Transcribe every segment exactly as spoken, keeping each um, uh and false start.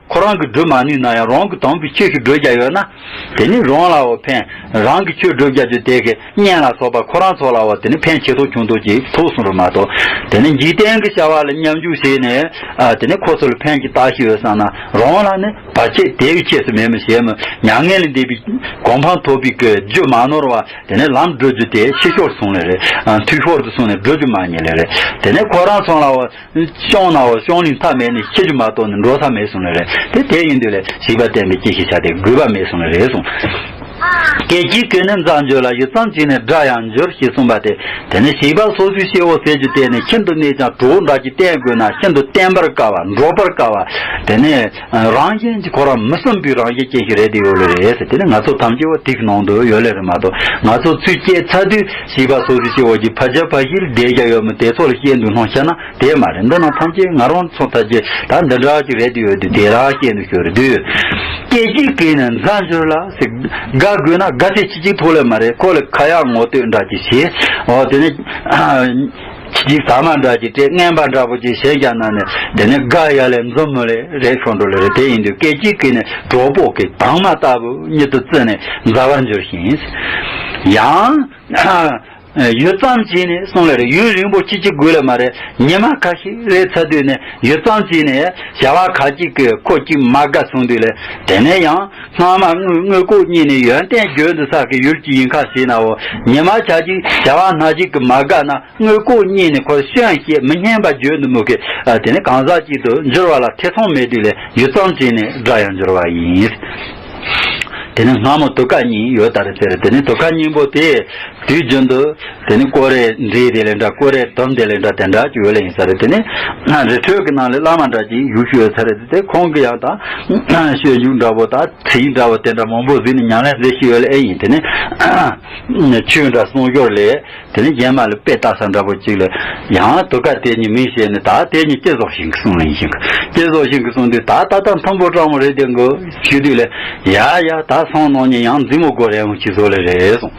ཁོ་རང་གིས་སྒྲུབ་མ་ནུས་ན་ཡང་རང་གིས་དམ་པའི་ཆོས་ཤིག་སྒྲུབ་བཞག་ཡོད་ན། དེ་ནི་རང་ལའོ་ཕན། རང་གི་ཆོས་སྒྲུབ་བཞག་རྒྱུ་དེ་གི་གཉེན་ལ་སོགས་པ་ཁོ་རང་ཚོ་ལའོ་དེ་ནི་ཕན་ཆེ་མཐོང་ཆུང་མཐོང་ཅིག་ཐུག་སོང་རུ་མ་གཏོགས། དེ་ནི་འཇིག་རྟེན་གྱི་བྱ་བ་ལ་མཉམ་འཇུག་བྱས་ནས་ཨ་དེ་ནི་ཁོ་ཚོ་ལ་ཕན་གྱི་ལྟ་ཞིག་ཡོད་བསམ་ན་རང་ལ་ནི་བར་ཆད་དེ་བས་ཆེ་སུ་མེད་མི་ཞེས་མི་མྱ་ངན་ལས་འདས་པའི་གོ་འཕང་ཐོབ་པའི་གི་རྒྱུ་མ་ནོར་བ་དེ་ནི་ལམ་བགྲོད་རྒྱུ་དེ་ཕྱི་ཤོར་སོང་ལེ་རེད། ཨ་འཐུས་ཤོར་དུ་སོང་ནས་བགྲོད་རྒྱུ་མ་རྙེད་ལེ་རེད། དེ་ནི་ཁོ་རང་ཚོ་ལའོ། སྐྱོང་ནའོ་སྐྱོང་ལིང་ཐབས་མེད་ནས་ཤི་རྒྱུ་མ་གཏོགས་ནི་འགྲོ་ས་མེད་གསུངས་ནི་རེད། དེ་དེ་ཡིན་དུས་ལས་བྱིས་པ་བསྟན་པའི་སྐྱེ་ཤི་བྱ་དེ་དགོས་པ་མེད་གསུངས་ནི་རེད་གསུངས། སྐད་ཅིག་གིས་ནི་མཛའ་འགྱུར་ལ་ཡུད་ཙམ་གྱིས་ནི་དགྲ་ཡང་འགྱུར་ཞེས་གསུངས་པ་སྟེ། དེ་ནི་བྱིས་པ་སོ་སོའི་སྐྱེ་བོ་ཟེར་རྒྱུ་དེ་ནི་ཤིན་ཏུ་ནས་ཀྱང་གྲོགས་འདྲ་གྱིས་བསྟེན་དགོས་ན་ཤིན་ཏུ་བསྟེན་པར་དཀའ་བ་འགྲོགས་པར་དཀའ་བ། དེ་ནི་རང་བཞིན་གྱི་ཁོ་རང་མི་བསམ་པའི་རང་བཞིན་ཅན་ཞིག་རེད་དེ་ཡོད་ལེ་རེད་ཟེར། དེ་ནི་ང་ཚོ་ཐམས་ཅད་བ་དེའི་ནང་དུ་ཡོད་ལེ་རེད་མ་གཏོགས། ང་ཚོ་ཚུར་སྐྱེས་ཚར་དུས་བྱིས་པ་སོ་སོའི་སྐྱེ་བོ་གྱི་ཕ་རྒྱ་ཕ་གཞིས་ལ་བསྡད་རྒྱ་ཡོད་མི་དེ་ཚོ་ལ་སྐྱེས་འདུག་སྣང་ཤར་ན། དེ་མ་རེད། འདི་ནང་ཐམས་ཅད་ང་རང་ཚོ་ཐམས་ཅད་ད་འདི་འདྲ་ཅིག་རེད་དུ་ཡོད་དུས་དེ་རང་སྐྱེས་འདུག་ཤོར་རེད་དུས། སྐད་ཅིག་གིས་ནི་མཛའ་འགྱུར་ལ་ཟེར། དགའ་དགོས་ན་དགའ་ཚད་ཆི་ཅིག་ཐོག་ལས་མ་རེད། ཁོ་ལ་ཁ་ཡག་ངོ་བསྟོད་འདྲ་ཅིག་བྱེད། འོ་དེ་ནི་ཆི་ཅིག་ཟ་མ་འདྲ་ཅིག་སྤྲད། རྔན་པ་འདྲ་པོ་ཅིག་བྱེད་རྒྱ་ན་ནི་དེ་ནི་དགའ་ཡ་ལས་འཛུམ་མོ་ལས་རེད་ཤོར་འགྲོ་ལེ་རེད། དེ་ཡིན་དུས་སྐད་ཅིག་གིས་ནི་གྲོགས་པོ་གི་དྭངས་མ་ལྟ་བུ་ཉིད་དུ་བརྩིས་ནས་མཛའ་བར་འགྱུར་ཞིང་། ཡང་། ཡུད་ཙམ་གྱིས་ནི་གསུངས་ལེ་རེད། ཡུན་རིང་པོ་ཅི་ཅིག་དགོས་ལེ་མ་རེད། ཉི་མ་ཁ་ཤས་རེད་ཚར་དུས་ནི་ཡུད་ཙམ་གྱིས་ནི་བྱ་བ་ཁ་ཅིག་གི་ཁོ་ཅིག་མ་དགའ་སོང་དུས་ལེ། དེ་ནས་ཡང་སྔ་མ་དངུལ་དངུལ་ལྐོག་རྙེད་ནས་ཡོན་ཏན་བརྗོད་འདི་ས་གི་ཡུལ་གྱི་ཡིན་ཁ་ཟེར་ནའོ། ཉི་མ་ཆ་ཅིག་བྱ་བ་སྣ་ཅིག་གི་མ་དགའ་ན་དངུལ་ལྐོག་རྙེད་ནས་ཁོ་སྐྱོན་བཤད་མི་སྙན་པ་བརྗོད་འདི་མོ་གི་དེ་ནི་གང་ཟག་ཅིག་ཏུ་འགྱུར་བ་ལ་ཐེ་ཚོམ་མེད་དུས་ལེ་ཡུད་ཙམ་གྱིས་ནི་དགྲ་ཡང་འགྱུར་བ་ཡིན། དེ་ནི་སྔ་མོ་དུ་ཀ་གཉིས་ཡོད་ད་རེད་ཟེར། དེ་ནི་དུ་ཀ་གཉིས་པོ་དེ་དུས་རྒྱུན་དུ་དེ་ནི་ཀོ་རེ་འདྲེ་དེ་ལས་འདྲ་ཀོ་རེ་དུམ་དེ་ལས་འདྲ་དེ་འདྲ་ཅིག་ཡོད་ལེ་ཡིན་ས་རེད། དེ་ནི་རི་ཁྲོད་ཀྱི་ནང་ལ་བླ་མ་འདྲ་ཅིག་བཞུགས་ཤོད་ས་རེད། དེ་ཁོང་གི་ཡང་ད་ཤོད་རྒྱུག་འདྲ་པོ་ད་ཚིག་འདྲ་པོ་དེ་འདྲ་མང་པོ་ཟིན་ནས་ཉམས་ལེན་མཛད་ཤེས་ཡོད་ལེ་ཨེ་ཡིན། དེ་ནི་ཆོས་འདྲ་གསུང་ཞོར་ལས། དེ་ནས་རྗེས་མ་ལ་དཔེ་ལྟ་ས་འདྲ་པོ་ཅིག་ལ་ཡང་དུ་ཀ་དེ་ཉིད་མིང་བཤད་ནས་ད་དེ་ཉིད་ལྕེ་བཟོ་ཞིང་གི་གསུང་ལེན་ཞིང་གི་ལྕེ་བཟོ་ཞིང་གི་གསུང་དུས་ད་ད་ལྟ་མཐོན་པོ་སྤྲང་མོ་རེད་དེ་མགོ་ཞུ་དུས་ལས་ཡ་ཡ་ད་སོང་ནང་ཉིད་ཡང་མཛེས་མོ་མགོ་རེ་འོང་ཅི་བཟོ་ལེ་རེད་གསུང་།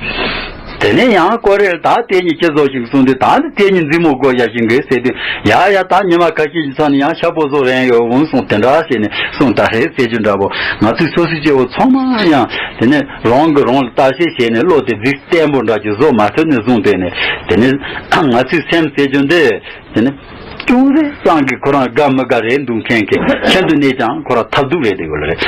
དེ་ནས་ཡང་ཀོ་རེ་ལ་ད་དེ་ཉིད་ལྕེ་བཟོ་ཞིང་གི་གསུང་དུས་ད་ནི་དེ་ཉིད་མཛེས་མོ་མགོ་བཞག་ཞིང་གི་ཟེར་དུས་ཡ་ཡ་ད་ཉི་མ་ཁ་ཤས་ཀྱི་ཚང་ནས་ཡང་ཤ་པོ་བཟོ་རན་ཡོད་འོང་གསུང་དེ་འདྲ་བྱས་ནས་གསུང་ད་རེད་ཟེར་རྒྱུ་འདྲ་པོ་ང་ཚོའི་སོ་སོའི་སྐྱེ་བོ་ཚང་མ་ཡང་དེ་ནས་རང་གི་རང་ལ་བརྟག་དཔྱད་བྱས་ནས་བློ་དེ་རིག་བརྟན་པོ་འདྲ་ཅིག་བཟོ་མ་ཐུབ་ནས་བཟུང་སྟེ་ནས་དེ་ནི་ང་ཚོའི་སེམས་ཟེར་རྒྱུ་འདི་དེ་ནི་ཅུང་ཟད་ཙམ་གྱིས་ཁོ་རང་དགའ་མི་དགའ་རེད་འདུག་མཁན་གྱི་ཁྱེད་འདི་ནས་ཀྱང་ཁོ་རང་ཐབས་སྡུག་རེད་དེ་ཡོད་ལ་རེད།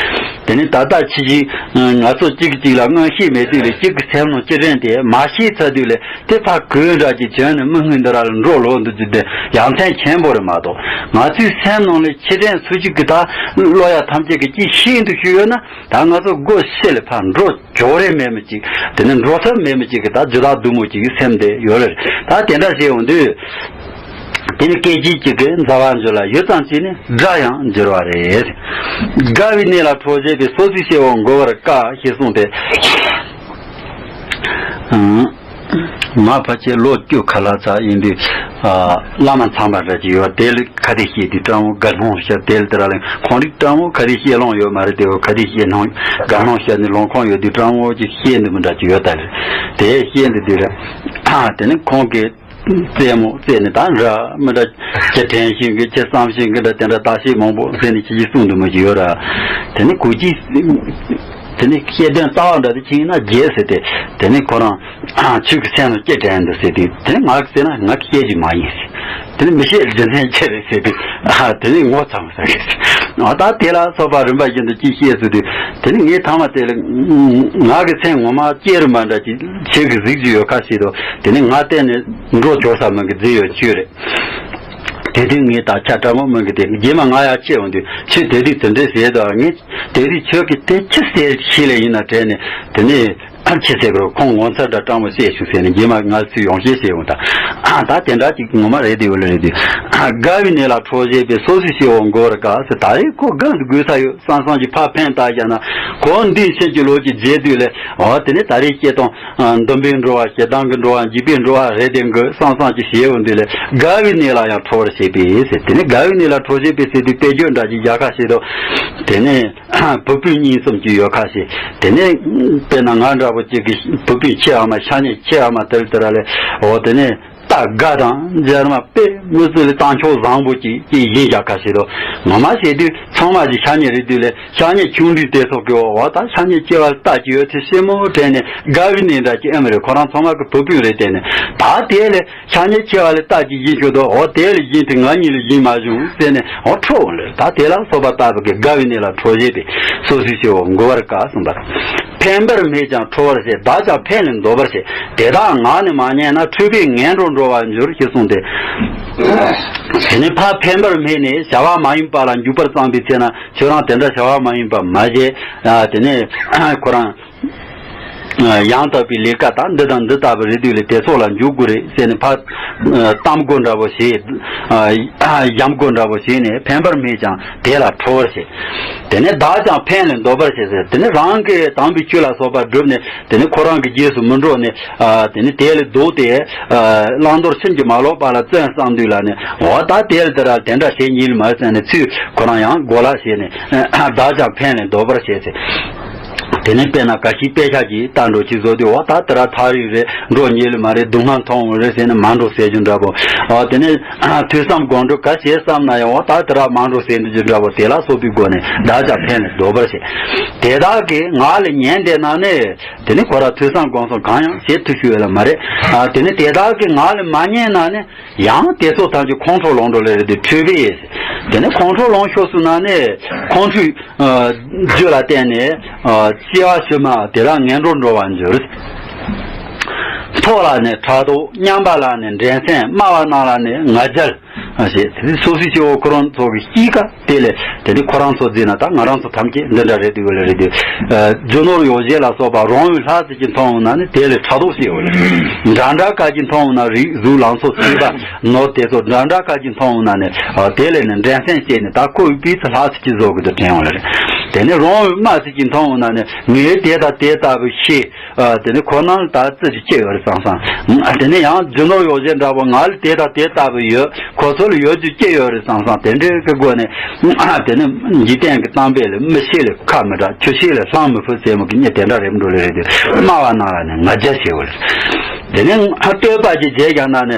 དེ་ནི་ད་ལྟ་ཕྱི་གཞི་ང་ཚོ་གཅིག་གཅིག་ལ་མངོན་ཤེས་མེད་དུས་ལ་གཅིག་གི་སེམས་ནང་ཅི་དྲན་དེ་མ་ཤེས་ཚར་དུས་ལ་དེ་ཕར་གོས་འདྲ་ཅིག་གྱོན་ནས་མི་སྔོན་འདི་ར་ལ་འགྲོ་ལོག་འདུག་རྒྱུ་དེ་ཡ་མཚན་ཆེན་པོ་རེད་མ་གཏོགས་ང་ཚོའི་སེམས་ནང་ལ་ཕྱི་དྲན་སུ་གཅིག་གི་ད་བློ་ཡ་ཐམས་ཅད་ཀྱི་ཅི་ཤེས་འདུག་ཞུས་ཡོད་ན། ད་ང་ཚོ་སྒོ་ཕྱེ་ལ་ཕར་འགྲོ་ཅོག་རེ་མེད་མི་ཅིག་དེ་ནི་འགྲོ་ཐབས་མེད་མི་ཅིག་གི་ད་རྒྱུ་དག་སྡུག་མོ་ཅིག་གི་སེམས་དེ་ཡོད་རེད། ད་དེ་འདྲ་བྱས་ཡོང་དུས་དེ་ནི་སྐད་ཅིག་གཅིག་གིས་མཛའ་བར་འགྱུར་ལ་ཡུད་ཙམ་གྱིས་ནི་དགྲ་ཡང་འགྱུར་བ་རེད། དགའ་བའི་གནས་ལ་གྲོགས་བྱེད་པའི་སོ་སོའི་སྐྱེ་བོ་འགོར་བར་དཀའ་ཞེས་གསུངས་ཏེ། ཨང་། ང་ཕལ་ཆེར་ལོ་བཅུ་ཁ་ལྷག་ཙམ་ཡིན་དུས། ཨ། བླ་མ་ཚངས་པ་འདྲ་ཅིག་ཡོད་དེ་ལ་ཁ་བརྡ་བཤད་དུས་སྤྲང་བོ་དགའ་སྣང་ཤར་དེ་ལ་དེ་ར་ལ་ཁོང་རིགས་སྤྲང་བོ་ཁ་བརྡ་བཤད་ལོང་ཡོད་མ་རེད་དེ་ཁ་བརྡ་བཤད་སྣང་དགའ་སྣང་ཤར་ནས་ལོང་ཁོང་ཡོད་དུས་སྤྲང་བོ་ཅིག་བཤད་འདི་མི་འདྲ་ཅིག་ཡོད་ད་རེད། དེ་བཤད་འདི་དུས་ར་དེ་ནི་ཁོང་གིས་རྩེད་མོ་རྩེད་ནས་ད་འདྲ་མི་འདྲ་ཁྱེད་དྲན་ཤེས་གི་ཁྱེད་བསམ་ཤེས་གི་འདྲ་དེ་འདྲ་བརྟག་དཔྱད་མང་པོ་ཟེར་ནས་ཁྱེད་ཀྱིས་གསུང་འདི་མི་ཅིག་ཡོད་ར། དེ་ནི་གོ་ཅི། དེ་ནས་བཤད་དོན་རྩ་བ་འདྲ་དེ་ཕྱིན་ན་རྒྱས་ཟེར་ཏེ། དེ་ནས་ཁོ་རང་ཁྱོད་ཀྱི་སེམས་ལ་ཅི་དྲན་འདུག་ཟེར་ཏེ། དེ་ནས་ང་གིས་ཟེར་ན་ང་གིས་བཤད་རྒྱུ་མ་ཡིན་ཟེར། དེ་ནས་མི་བཤད་རྒྱུ་མཚན་ཅི་རེད་ཟེར་ཏེ། དེ་ནས་ངོ་ཚ་མ་ཟ་གི་ཟེར། ད་དེ་ལ་སོགས་པ་རིམ་པ་བཞིན་དུ་ཅི་བཤད་ཟེར་དུས། དེ་ནས་ངས་ཐ་མ་དེ་ལ་ང་གི་སེམས་ངོ་མ་སྐྱེ་རུ་མ་འདྲ་ཅིག་ཁྱོད་ཀྱིས་གཟིགས་རྒྱུ་ཡོད་ཁ་ཟེར་དུས། དེ་ནས་ང་གཏན་ནས་འགྲོ་ཆོག་ས་མིན་གི་རྫི་ཡོད་ཁྱོད་རེད། དེ་དུས་ངས་ད་ཆ་དྲང་མོ་མིན་གི་དེ་རྗེས་མ་ང་ཡར་ཁྱེར་འོང་དུས་ཁྱོད་དེ་དུས་དེ་འདྲས་ཟེར་དུས་ངས། དེ་རིང་ཁྱོད་ཀྱིས་དེ་ཅི་ཟེར་ཤེས་ལེ་ཡིན་ན་དྲན་ནས་དེ་ནས་ཨ་ཅི་ཟེར་དགོས་ཁོང་ངོ་མཚར་འདྲ་སྤྲང་མོ་བཤད་བྱུང་ཟེར་ནས་རྗེས་མ་ང་ཚོས་ཡོང་ཤེས་བྱས་འོང་ད། ཨ་ད་དེ་འདྲ་ཅིག་ངོ་མ་རེད་དེ་འོ་ལེ་རེད་དེ། དགའ་བའི་གནས་ལ་གྲོགས་བྱེད་པའི་སོ་སོའི་སྐྱེ་བོ་འགོར་དཀའ་ཟེར། ད་རེས་ཁོ་དགའ་འདུག་དགོས་ས་ཡོད་བསམ་བསམ་གྱི་ཕར་ཕན་བཏགས་བཞག་ན་ཁོ་འདི་ཕྱིན་གྱི་ལོ་གཅིག་རྗེས་དུས་ལས་འོ་དེ་ནས་ད་རེས་སྐྱེ་སྟངས་འདུན་པའི་འགྲོ་བ་ཞེ་སྡང་གི་འགྲོ་བ་འཇིགས་པའི་འགྲོ་བ་རེད་དེ་འགོས་བསམ་བསམ་གྱི་བྱས་འོང་དུས་ལས་དགའ་བའི་གནས་ལ་ཡང་གྲོགས་བྱེད་པའི་ཟེར། དེ་ནས་དགའ་བའི་གནས་ལ་གྲོགས་བྱེད་པའི་ཟེར་དུས་དཔེ་བརྗོད་འདྲ་ཅིག་རྒྱག་ཁ་བྱེད་དོ། དེ་ནས། བུ་སྤུན་གཉིས་གསུམ་ཅིག་ཡོད་ཁ་ཤས། དེ་ནས་དཔེར་ན་ང་འདྲ་པོ་ཅིག་གི་བུ་སྤུན་ཁྱེད་ཨ་མ་ཤ་ཉེ་ཁྱེད་ཨ་མ་དེར་དེ་ར་ལས་འོ་དེ་ནས་ རྟ་དགའ་དང་འཇར་མ་དཔེ་མི་སྲིད་ལ་རྟ་མཆོག་བཟང་པོ་ཅིག་ཅིག་ཡིན་བཞག་ཁ་ཤས་རོ། ངོ་མ་བྱས་དུས་ཚང་མ་ཅིག་ཤ་ཉེ་རེད་དུས་ལས་ཤ་ཉེ་ཆུང་འདྲིས་དེ་སོགས་ཀྱི་འོ་ད་ཤ་ཉེ་སྐྱེ་བ་རྟ་ཅིག་ཡོད་ཚེ་སྲས་མོ་དྲན་ནས་དགའ་བའི་གནས་འདྲ་ཅིག་ཨེ་མ་རེད། ཁོ་རང་ཚང་མ་གི་བུ་སྤུན་རེད་དེ་ནས་ད་དེ་ལས་ཤ་ཉེ་སྐྱེ་བ་ལས་རྟ་ཅིག་ཡིན་ཆོག་དོ། འོ་དེ་ལས་ཡིན་དུས་ང་གཉིས་ལས་ཡིན་མ་བྱུང་ཟེར་ནས་འོ་ཁྲོ་འོང་ལེ། ད་དེ་ལ་སོགས་པ་ལྟ་བུ་གི་དགའ་བའི་གནས་ལ་ཁྲོ་བྱེད་པའི་སོ་སོའི་སྐྱེ་བོ་མགུ་བར་དཀའ་གསུངས་པ། ཕན་པར་སྨྲས་ཀྱང་ཁྲོ་བར་བྱེད། བདག་ཀྱང་ཕན་ལས་འདོར་བར་བྱེད། དེ་དག་ངག་ནི་མ་ཉན་ན། འཁྲུལ་པས་ངན་འགྲོར་འགྲོ་བར་འགྱུར་ཞེས་གསུངས་ཏེ། དེ་ནས་ཕར་ཕན་པར་སྨྲས་ནས་བྱ་བ་མ་ཡིན་པ་ལ་འཇུག་པར་བརྩམས་པའི་ཚེ་ན་ཁྱོད་རང་དེ་འདྲ་བྱ་བ་མ་ཡིན་པ་མ་བྱེད། དེ་ནས་ཁོ་རང་ཡང་དག་པའི་ལས་ཀ་དང་འདི་དང་འདི་ལྟ་བུ་རེད་དུས་ལས་དེ་ཚོ་ལ་འཇུག་དགོས་རེད་ཟེར་ནས་ཕར་གཏམ་དགོས་འདྲ་པོ་བྱེད། གཡམ་དགོས་འདྲ་པོ་བྱས་ནས་ཕན་པར་སྨྲས་ཀྱང་དེ་ལ་ཁྲོ་བར་བྱེད། དེ་ནས་བདག་ཀྱང་ཕན་ལས་འདོར་བར་བྱེད་ཟེར། དེ་ནས་རང་གིས་དམ་པའི་ཆོས་ལ་སོགས་པ་བསྒྲུབས་ནས་དེ་ནས་ཁོ་རང་གི་རྗེས་སུ་མི་འགྲོ་ནས་དེ་ནས་དེ་ལས་ལྡོག་སྟེ་བླང་དོར་ཕྱིན་གྱི་མ་ལོག་པ་ལ་བརྩོན་བསམ་དུས་ལ་ནས་འོ་ད་དེ་ལ་དེ་ར་དེ་འདྲ་བྱེད་ཉིད་མ་ཟེར་ནས་ཚུར་ཁོ་རང་ཡང་གོ་ལ་བྱས་ནས་བདག་ཀྱང་ཕན་ལས་འདོར་བར་བྱེད་ཟེར། དེ་ནས་དཔེར་ན་འགའ་ཞིག་དཔེ་ཆ་ཅིག་ལྟ་འགྲོ་ཅིག་བཟོ་དུས་འོ་ད་དེ་ར་ཐག་རིང་རེད། འགྲོ་ཉེ་ལ་མ་རེད། སྡུག་བསྔལ་མཐོང་འོང་རེད་ཟེར་ནས་མ་འགྲོ་ཟེར་རྒྱུ་འདྲ་པོ། དེ་ནས་ཐོས་བསམ་སྒོམ་སྒྲུབ་ག་བྱེད་བསམ་ན་ཡང་འོ་ད་དེ་ར་མ་འགྲོ་ཟེར་རྒྱུ་འདྲ་པོ་དེ་ལ་སོགས་པའི་སྒོ་ནས་བདག་ཀྱང་ཕན་ལས་འདོར་བར་བྱེད། དེ་དག་གིས་ངག་ལས་ཉན་བསྡད་ན་ནི་དེ་ནི་ཁོ་ར་ཐོས་བསམ་སྒོམ་གསུམ་གང་ཡང་བྱེད་ཐུབ་ཀྱི་ཡོད་ལ་མ་རེད། དེ་ནི་དེ་དག་གིས་ངག་ལས་མ་ཉན་ན་ནི། ཡང་དེ་ཚོ་ཐམས་ཅད་ཁོང་ཁྲོ་ལངས་འགྲོ་ལེ་རེད་དེ་འཁྲུལ་པས། དེ་ནས་ཁོང་ཁྲོ་ལངས་ཤོར་སོང་ན་ནི་ཁོང་ཁྲོའི་རྒྱུ་ལ་བརྟེན་ནས་སྐྱེ་བ་ཕྱི་མ་དེ་རང་ངན་འགྲོར་འགྲོ་བར་འགྱུར། མཐོ་ལ་ནི་ཕྲག་དོག་མཉམ་པ་ལ་ནི་འགྲན་སེམས་དམའ་བ་རྣམས་ལ་ནི་ང་རྒྱལ་ཞེས་དེ་སོ་སོའི་སྐྱེ་བོ་ཁོ་རང་ཚོ་གི་གཤིས་ཀ་དེ་ལས་དེ་ནི་ཁོ་རང་ཚོ་འཛིན་ན་ད་ང་རང་ཚོ་ཐམས་ཅད་འདི་འདྲ་རེད་དེ་ཡོད་ལེ་རེད་དེ། རྒྱུ་ནོར་ཡོ་བྱད་ལ་སོགས་པ་རང་འོས་ལྷག་ཅིག་མཐོང་ན་ནི་དེ་ལས་ཕྲག་དོག་སྐྱེ་འོ་ལེ། འདྲ་འདྲ་ག་ཅིག་མཐོང་ན་རིགས་གཟུགས་ལང་ཚོ་སྲིད་པ་ནོར་དེ་ཚོ་འདྲ་འདྲ་ག་ཅིག་མཐོང་ན་ནི་དེ་ལས་ནི་འགྲན་སེམས་སྐྱེས་ནས་ད་ཁོ་བོས་ཕིས་ལྷག་ཅིག་བཟོ་གི་འདུག་དྲན་འོ་ལེ། དེ་ནས་རང་འོས་དམའ་ཅིག་མཐོང་ན་ནི་ངས་དེ་དང་དེ་ལྟ་བུ་ཤེས། དེ་ནས་ཁོ་རང་ལ་ད་རྩི་རྒྱུ་ཅི་ཡོད་རེད་བསམ་བསམ། དེ་ནས་ཡང་རྒྱུ་ནོར་ཡོ་བྱད་འདྲ་པོ་ང་ལ་དེ་དང་དེ་ལྟ་བུ་ཡོད། ཁོ་ཚོ་ལ་ཡོད་རྒྱུ་ཅི་ཡོད་རེད་བསམ་བསམ་དེ་འདྲའི་གི་སྒོ་ནས། དེ་ནི་འཇིག་རྟེན་གྱི་གཏམ་དཔེ་ལས་མི་ཤེས་ལས་ཁ་མི་གྲག་ཆུ་ཤེས་ལས་ལྷམ་མི་ཕུད་ཟེར་མོ་གི་གཉིས་དེ་འདྲ་རེད་འགྲོ་ལེ་རེད་དེ་དམའ་བ་རྣམས་ལ་ནི་ང་རྒྱལ་ཆེ་བ་རེད། དེ་ནི་བསྟོད་པ་ཅིག་བྱས་ཀྱང་ན་ནི་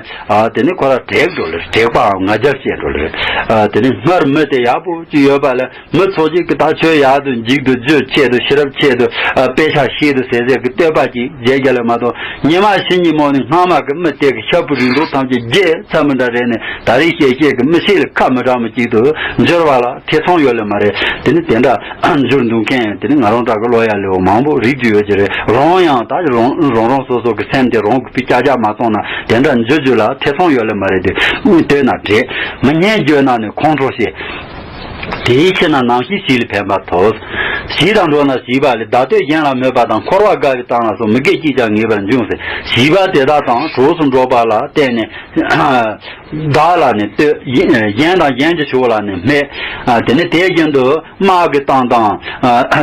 དེ་ནི་ཁོ་ར་དྲེགས་འགྲོ་ལེ་དྲེགས་པའམ་ང་རྒྱལ་ཆེ་འགྲོ་ལེ་རེད། དེ་ནི་སྔར་མི་དེ་ཡག་པོ་ཅིག་ཡོད་པ་ལས། མི་ཚོགས་ཀྱིས་ད་ཆོས་ཡག་ཏུ་འཇུག་ཏུ་རྒྱུ་ཆེད་དུ་ཤེས་རབ་ཆེད་དུ་དཔེ་ཆ་ཤེས་དུ་ཟེར་ཟེར་གི་བསྟོད་པ་ཅིག་བརྗེད་རྒྱ་ལས་མ་གཏོགས་ཉི་མ་ཕྱི་ཉིན་མོ་ནི་སྔ་མ་གི་མི་དེ་གི་ཤ་བུ་རིང་འདུག་ཐམས་ཅད་རྒྱས་ཚ་མི་འདྲ་རེད་ནས་ད་རེས་ཤེས་ཤེས་གི་མི་ཤེས་ལ་ཁ་མི་གྲག་མི་གཅིག་ཏུ་འགྱུར་བ་ལ་ཐེ་ཚོམ་ཡོད་ལེ་མ་རེད། དེ་ནི་དེ་འདྲ་འགྱུར་འདུག་མཁན་དེ་ནི་ང་རང་འདྲ་གི་ལོ་ཡ་ལེའུ་མང་པོ་རིག་རྒྱུ་ཡོད་ཀྱི་རེད། རང་ཡང་ད་རང་རང་རང་སོ་སོ་གི་སེམས་དེ་རང་གི་ཕི་ཅག་ཅག་མ་སོང་ན་དེ་འདྲ་འགྱུར་རྒྱུ་ལ་ཐེ་ཚོམ་ཡོད་ལེ་མ་རེད་དེ་ལྟོས་ན་དྲེགས་མི་སྙན་བརྗོད་ན་ནི་ཁོང་ཁྲོ་ཤེས། དེའི་ཕྱིར་ན་ནམ་ཞིག་ཞི་ལ་ཕན་པ་ཐོབ། ཞི་དང་འགྲོགས་ན་ཞི་བ་ལས། བདག་བསྟོད་གཞན་ལ་སྨོད་པ་དང་། འཁོར་བ་དགའ་བའི་གཏམ་ལ་སོགས། མི་དགེ་ཅིས་ཀྱང་ངེས་པར་འབྱུང་ཟེར། ཞི་བ་དེ་དག་དང་གྲོགས་སུ་འགྲོགས་པ་ལ་བརྟེན་ནས་བདག་ལ་ནི་བསྟོད། གཞན་དང་གཞན་གྱི་ཕྱོགས་ལ་ནི་སྨད། དེ་ནི་དེ་བཞིན་དུ་དམག་གི་གཏམ་དང་།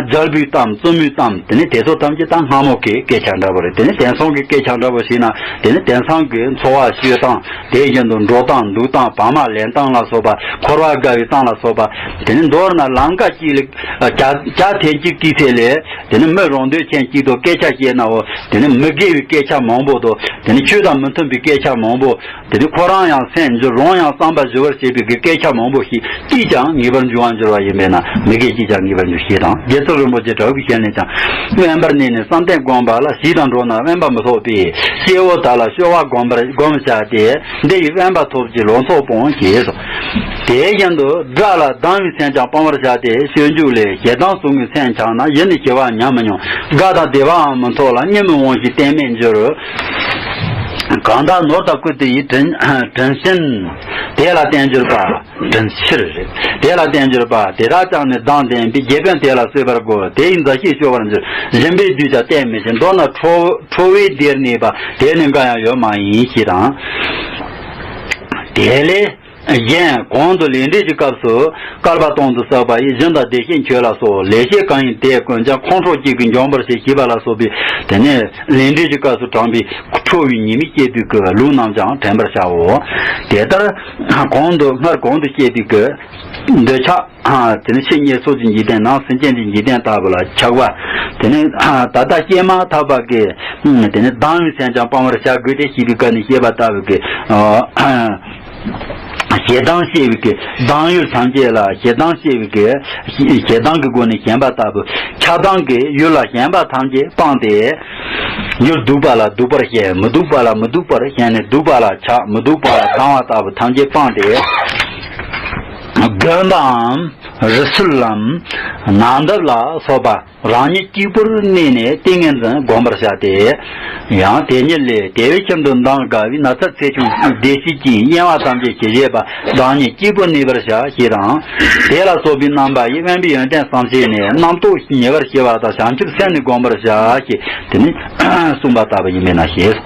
རྒྱལ་པོའི་གཏམ་བཙུན་མོའི་གཏམ་དེ་ནི་དེ་ཚོ་ཐམས་ཅད་ད་སྔ་མོ་གི་སྐད་ཆ་འདྲ་པོ་རེད། དེ་ནི་དེང་སང་གི་སྐད་ཆ་འདྲ་པོ་ཞིག་ན་དེ་ནི་དེང་སང་གི་འཚོ་བ་སྤྱོད་སྟངས། དེ་བཞིན་དུ་འགྲོ་སྟངས་འདུག་སྟངས་བག་མ་ལེན་སྟངས་ལ་སོགས་པ། འཁོར་བ་དགའ་བའི་གཏམ་ལ་སོགས་པ། དེ་ནི་མདོར་ན་ལམ་ཀ་གཅིག་ལ་བྱ་བྱ་ཐེངས་གཅིག་སྐྱེས་ཚད་ལས་དེ་ནི་མི་རང་འདོད་ཅན་གཅིག་ཏུ་སྐད་ཆ་བཤད་ནའོ། དེ་ནི་མི་དགེ་བའི་སྐད་ཆ་མང་པོ་དང་དེ་ནི་ཆོས་དང་མི་མཐུན་པའི་སྐད་ཆ་མང་པོ། དེ་ནི་ཁོ་རང་ཡང་སེམས་འགྱུར་རང་ཡང་བསམ་པ་འགྱུར་བར་བྱེད་པའི་གི་སྐད་ཆ་མང་པོ་ཞིག་ཅིས་ཀྱང་ངེས་པར་འབྱུང་བར་འགྱུར་བ་ཡིན་པས་ན་མི་དགེ་ཅིས་ཀྱང་ངེས་པར་འབྱུང་ཞེས་དང་། རྗེ་བཙུན་རིན་པོ་ཆེ་གྲགས་པའི་ཞལ་ནས་ཀྱང་། དབེན་པར་གནས་ནས་བསམ་གཏན་བསྒོམས་པ་ལ། ཞི་དང་འགྲོགས་ན་དབེན་པ་མི་ཐོབ་པས། སྐྱེ་བོ་དག་ལ་སྐྱོ་བ་བསྒོམ་པར་བསྒོམ་བྱ་སྟེ། འདི་ཡིས་དབེན་པ་ཐོབ་ཀྱི་ལོག་འཚོ་སྤོང་ཞེས་སོ། དེ་བཞིན་དུ་དགྲ་ལ་སྡང་བའི་སེམས་ཀྱང་སྤང་བར་བྱ་སྟེ། སྤྱོད་འཇུག་ལས། ཞེ་སྡང་ཟུག་རྔུའི་སེམས་འཆང་ན། ཡིད་ནི་ཞི་བ་ཉམས་མི་མྱོང་། དགའ་དང་བདེ་བའང་མི་འཚོ་ལ། གཉིད་མི་འོང་ཞིང་གཏན་མེད་འགྱུར། གང་དག་ནོར་དང་བཀུར་སྟི་ཡིས། དྲིན་དྲིན་ཆེན་དེ་ལ་བརྟེན་གྱུར་པ། དྲིན་ཆེར་རེད། དེ་ལ་བརྟེན་གྱུར་པ། དེ་དག་ཀྱང་ནི་སྡང་ལྡན་པའི། དགེ་འཕེན་དེ་ལ་གསོད་པར་དགོས། དེ་ཡི་མཛའ་བཤེས་སྐྱོབ་པར་འགྱུར། སྦྱིན་པས་བསྡུས་ཀྱང་གཏན་མི་ཆེན། མདོར་ན་ཁྲོ་ཁྲོ་བོའི་སྡེར་གནས་པ་དེ་ནི་འགའ་ཡང་ཡོད་མ་ཡིན་ཞེས་དང་། དེ་ལས། གཞན་གོང་དུ་ལས་འབྲས་ཀྱི་སྐབས་སུ། བསྐལ་པ་སྟོང་དུ་བསགས་པ་ཡི་སྦྱིན་དང་བདེ་གཤེགས་མཆོད་ལ་སོགས་ལེགས་བཤད་གང་ཡིན་དེ་ཀུན་ཀྱང་ཁོང་ཁྲོ་གཅིག་གིས་འཇོམས་པར་བྱེད་ཞེས་པ་ལ་སོགས་པའི་དེ་ནས་ལས་འབྲས་ཀྱི་སྐབས་སུ་དྲངས་པའི་ཁྲོ་བའི་ཉེས་དམིགས་བསྐྱེད་པའི་སྐབས་ལུགས་རྣམས་ཀྱང་དྲན་པར་བྱའོ། དེ་ལྟར་གོང་དུ་སྔར་གོང་དུ་བཤད་པའི་སྐབས་འདོད་ཆགས། དེ་ནས་ཕྱི་ཉེས་ཚོགས་ཀྱི་འཇིག་རྟེན། ནང་སེམས་ཅན་གྱི་འཇིག་རྟེན་ལྟ་བུ་ལ་ཆགས་པ། དེ་ནས་ད་ལྟ་སྐྱེས་མ་ཐག་པ་གི་དེ་ནས་སྡང་བའི་སེམས་ཀྱང་སྤང་བར་བྱ་དགོས་ཏེ་ཞེས་པའི་སྐབས་ནས་བཤད་པ་ལྟ་བུ་གི་ཞེ་སྡང་སྐྱེ་བའི་གི་སྡང་ཡུལ་ཐམས་ཅད་ལ་ཞེ་སྡང་སྐྱེ་བའི་གི་ཞེ་སྡང་གི་སྒོ་ནས་ཞེན་པ་ལྟ་བུ། ཆགས་སྡང་གི་ཡུལ་ལ་ཞེན་པ་ཐམས་ཅད་སྤངས་ཏེ། ཡུལ་སྡུག་པ་ལ་སྡུག་པར་ཞེན། མི་སྡུག་པ་ལ་མི་སྡུག་པར་ཞེན་ནས་སྡུག་པ་ལ་ཆགས། མི་སྡུག་པ་ལ་སྡང་བ་ལྟ་བུ་ཐམས་ཅད་སྤངས་ཏེ། དགུན་པའམ་རི་སུལ་ལམ་ནགས་འདབས་ལ་སོགས་པ་རང་ཉིད་གཅིག་པུར་གནས་ནས་ཏིང་ངེ་འཛིན་བསྒོམ་པར་བྱ་སྟེ། ཡང་དེ་ཉིད་ལས་དེ་བས་ཤིན་ཏུ་སྡང་དགའ་བའི་ན་ཚ་ཚེགས་ཆུང་བདེ་སྐྱིད་ཀྱི་གཡེང་བ་ཐམས་ཅད་ཞི་བྱེད་པ་བདག་ཉིད་གཅིག་པུར་གནས་པར་བྱ་ཞེས་དང་། དེ་ལ་སོགས་པའི་རྣམ་པ་ཡིས་དབེན་པའི་ཡོན་ཏན་བསམ་བྱས་ནས་རྣམ་རྟོག་ཉེ་བར་ཞི་བ་དང་བྱང་ཆུབ་སེམས་ནི་བསྒོམ་པར་བྱ་ཞེས་དེ་ནི་གསུངས་པ་ལྟ་བུ་ཡིན་པས་ན་ཞེས།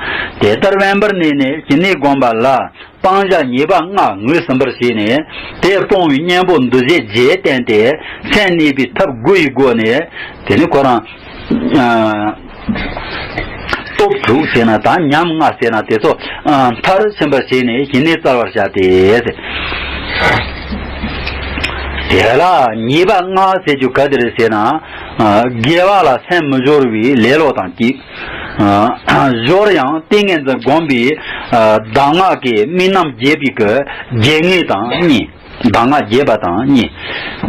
དེ་ལྟར་དབེན་པར་གནས་ནས་ཞི་གནས་བསྒོམ་པ་ལ། སྤང་བྱ་ཉེས་པ་ལྔ་ངོས་ཟིན་པར་བྱས་ནས། དེ་སྤོང་བའི་གཉེན་པོ་འདུ་བྱེད་བརྒྱད་བསྟེན་ཏེ། སེམས་གནས་པའི་ཐབས་དགུ་ཡི་སྒོ་ནས། དེ་ནི་ཁོ་རང་། ཨ། སྟོབས་དྲུག་ཟེར་ན་དང་ཉམས་ལྔ་ཟེར་ན་དེ་ཚོ་ཨ་མཐར་ཕྱིན་པར་བྱས་ནས་ཞི་གནས་སྩལ་བར་བྱ་སྟེ། དེ་ལ་ཉེས་པ་ལྔ་ཟེར་རྒྱུ་ག་དེ་རེད་ཟེར་ན། ཨ། དགེ་བ་ལ་སེམས་མི་སྦྱོར་བའི་ལེ་ལོ་དང་གཅིག་ཨ། སྦྱོར་ཡང་ཏིང་ངེ་འཛིན་བསྒོམ་པའི་ཨ་གདམས་ངག་གི་དམིགས་རྣམ་རྒྱས་པའི་གི་རྒྱས་ངེས་དང་གཉིས། གདམས་ངག་རྒྱས་པ་དང་གཉིས།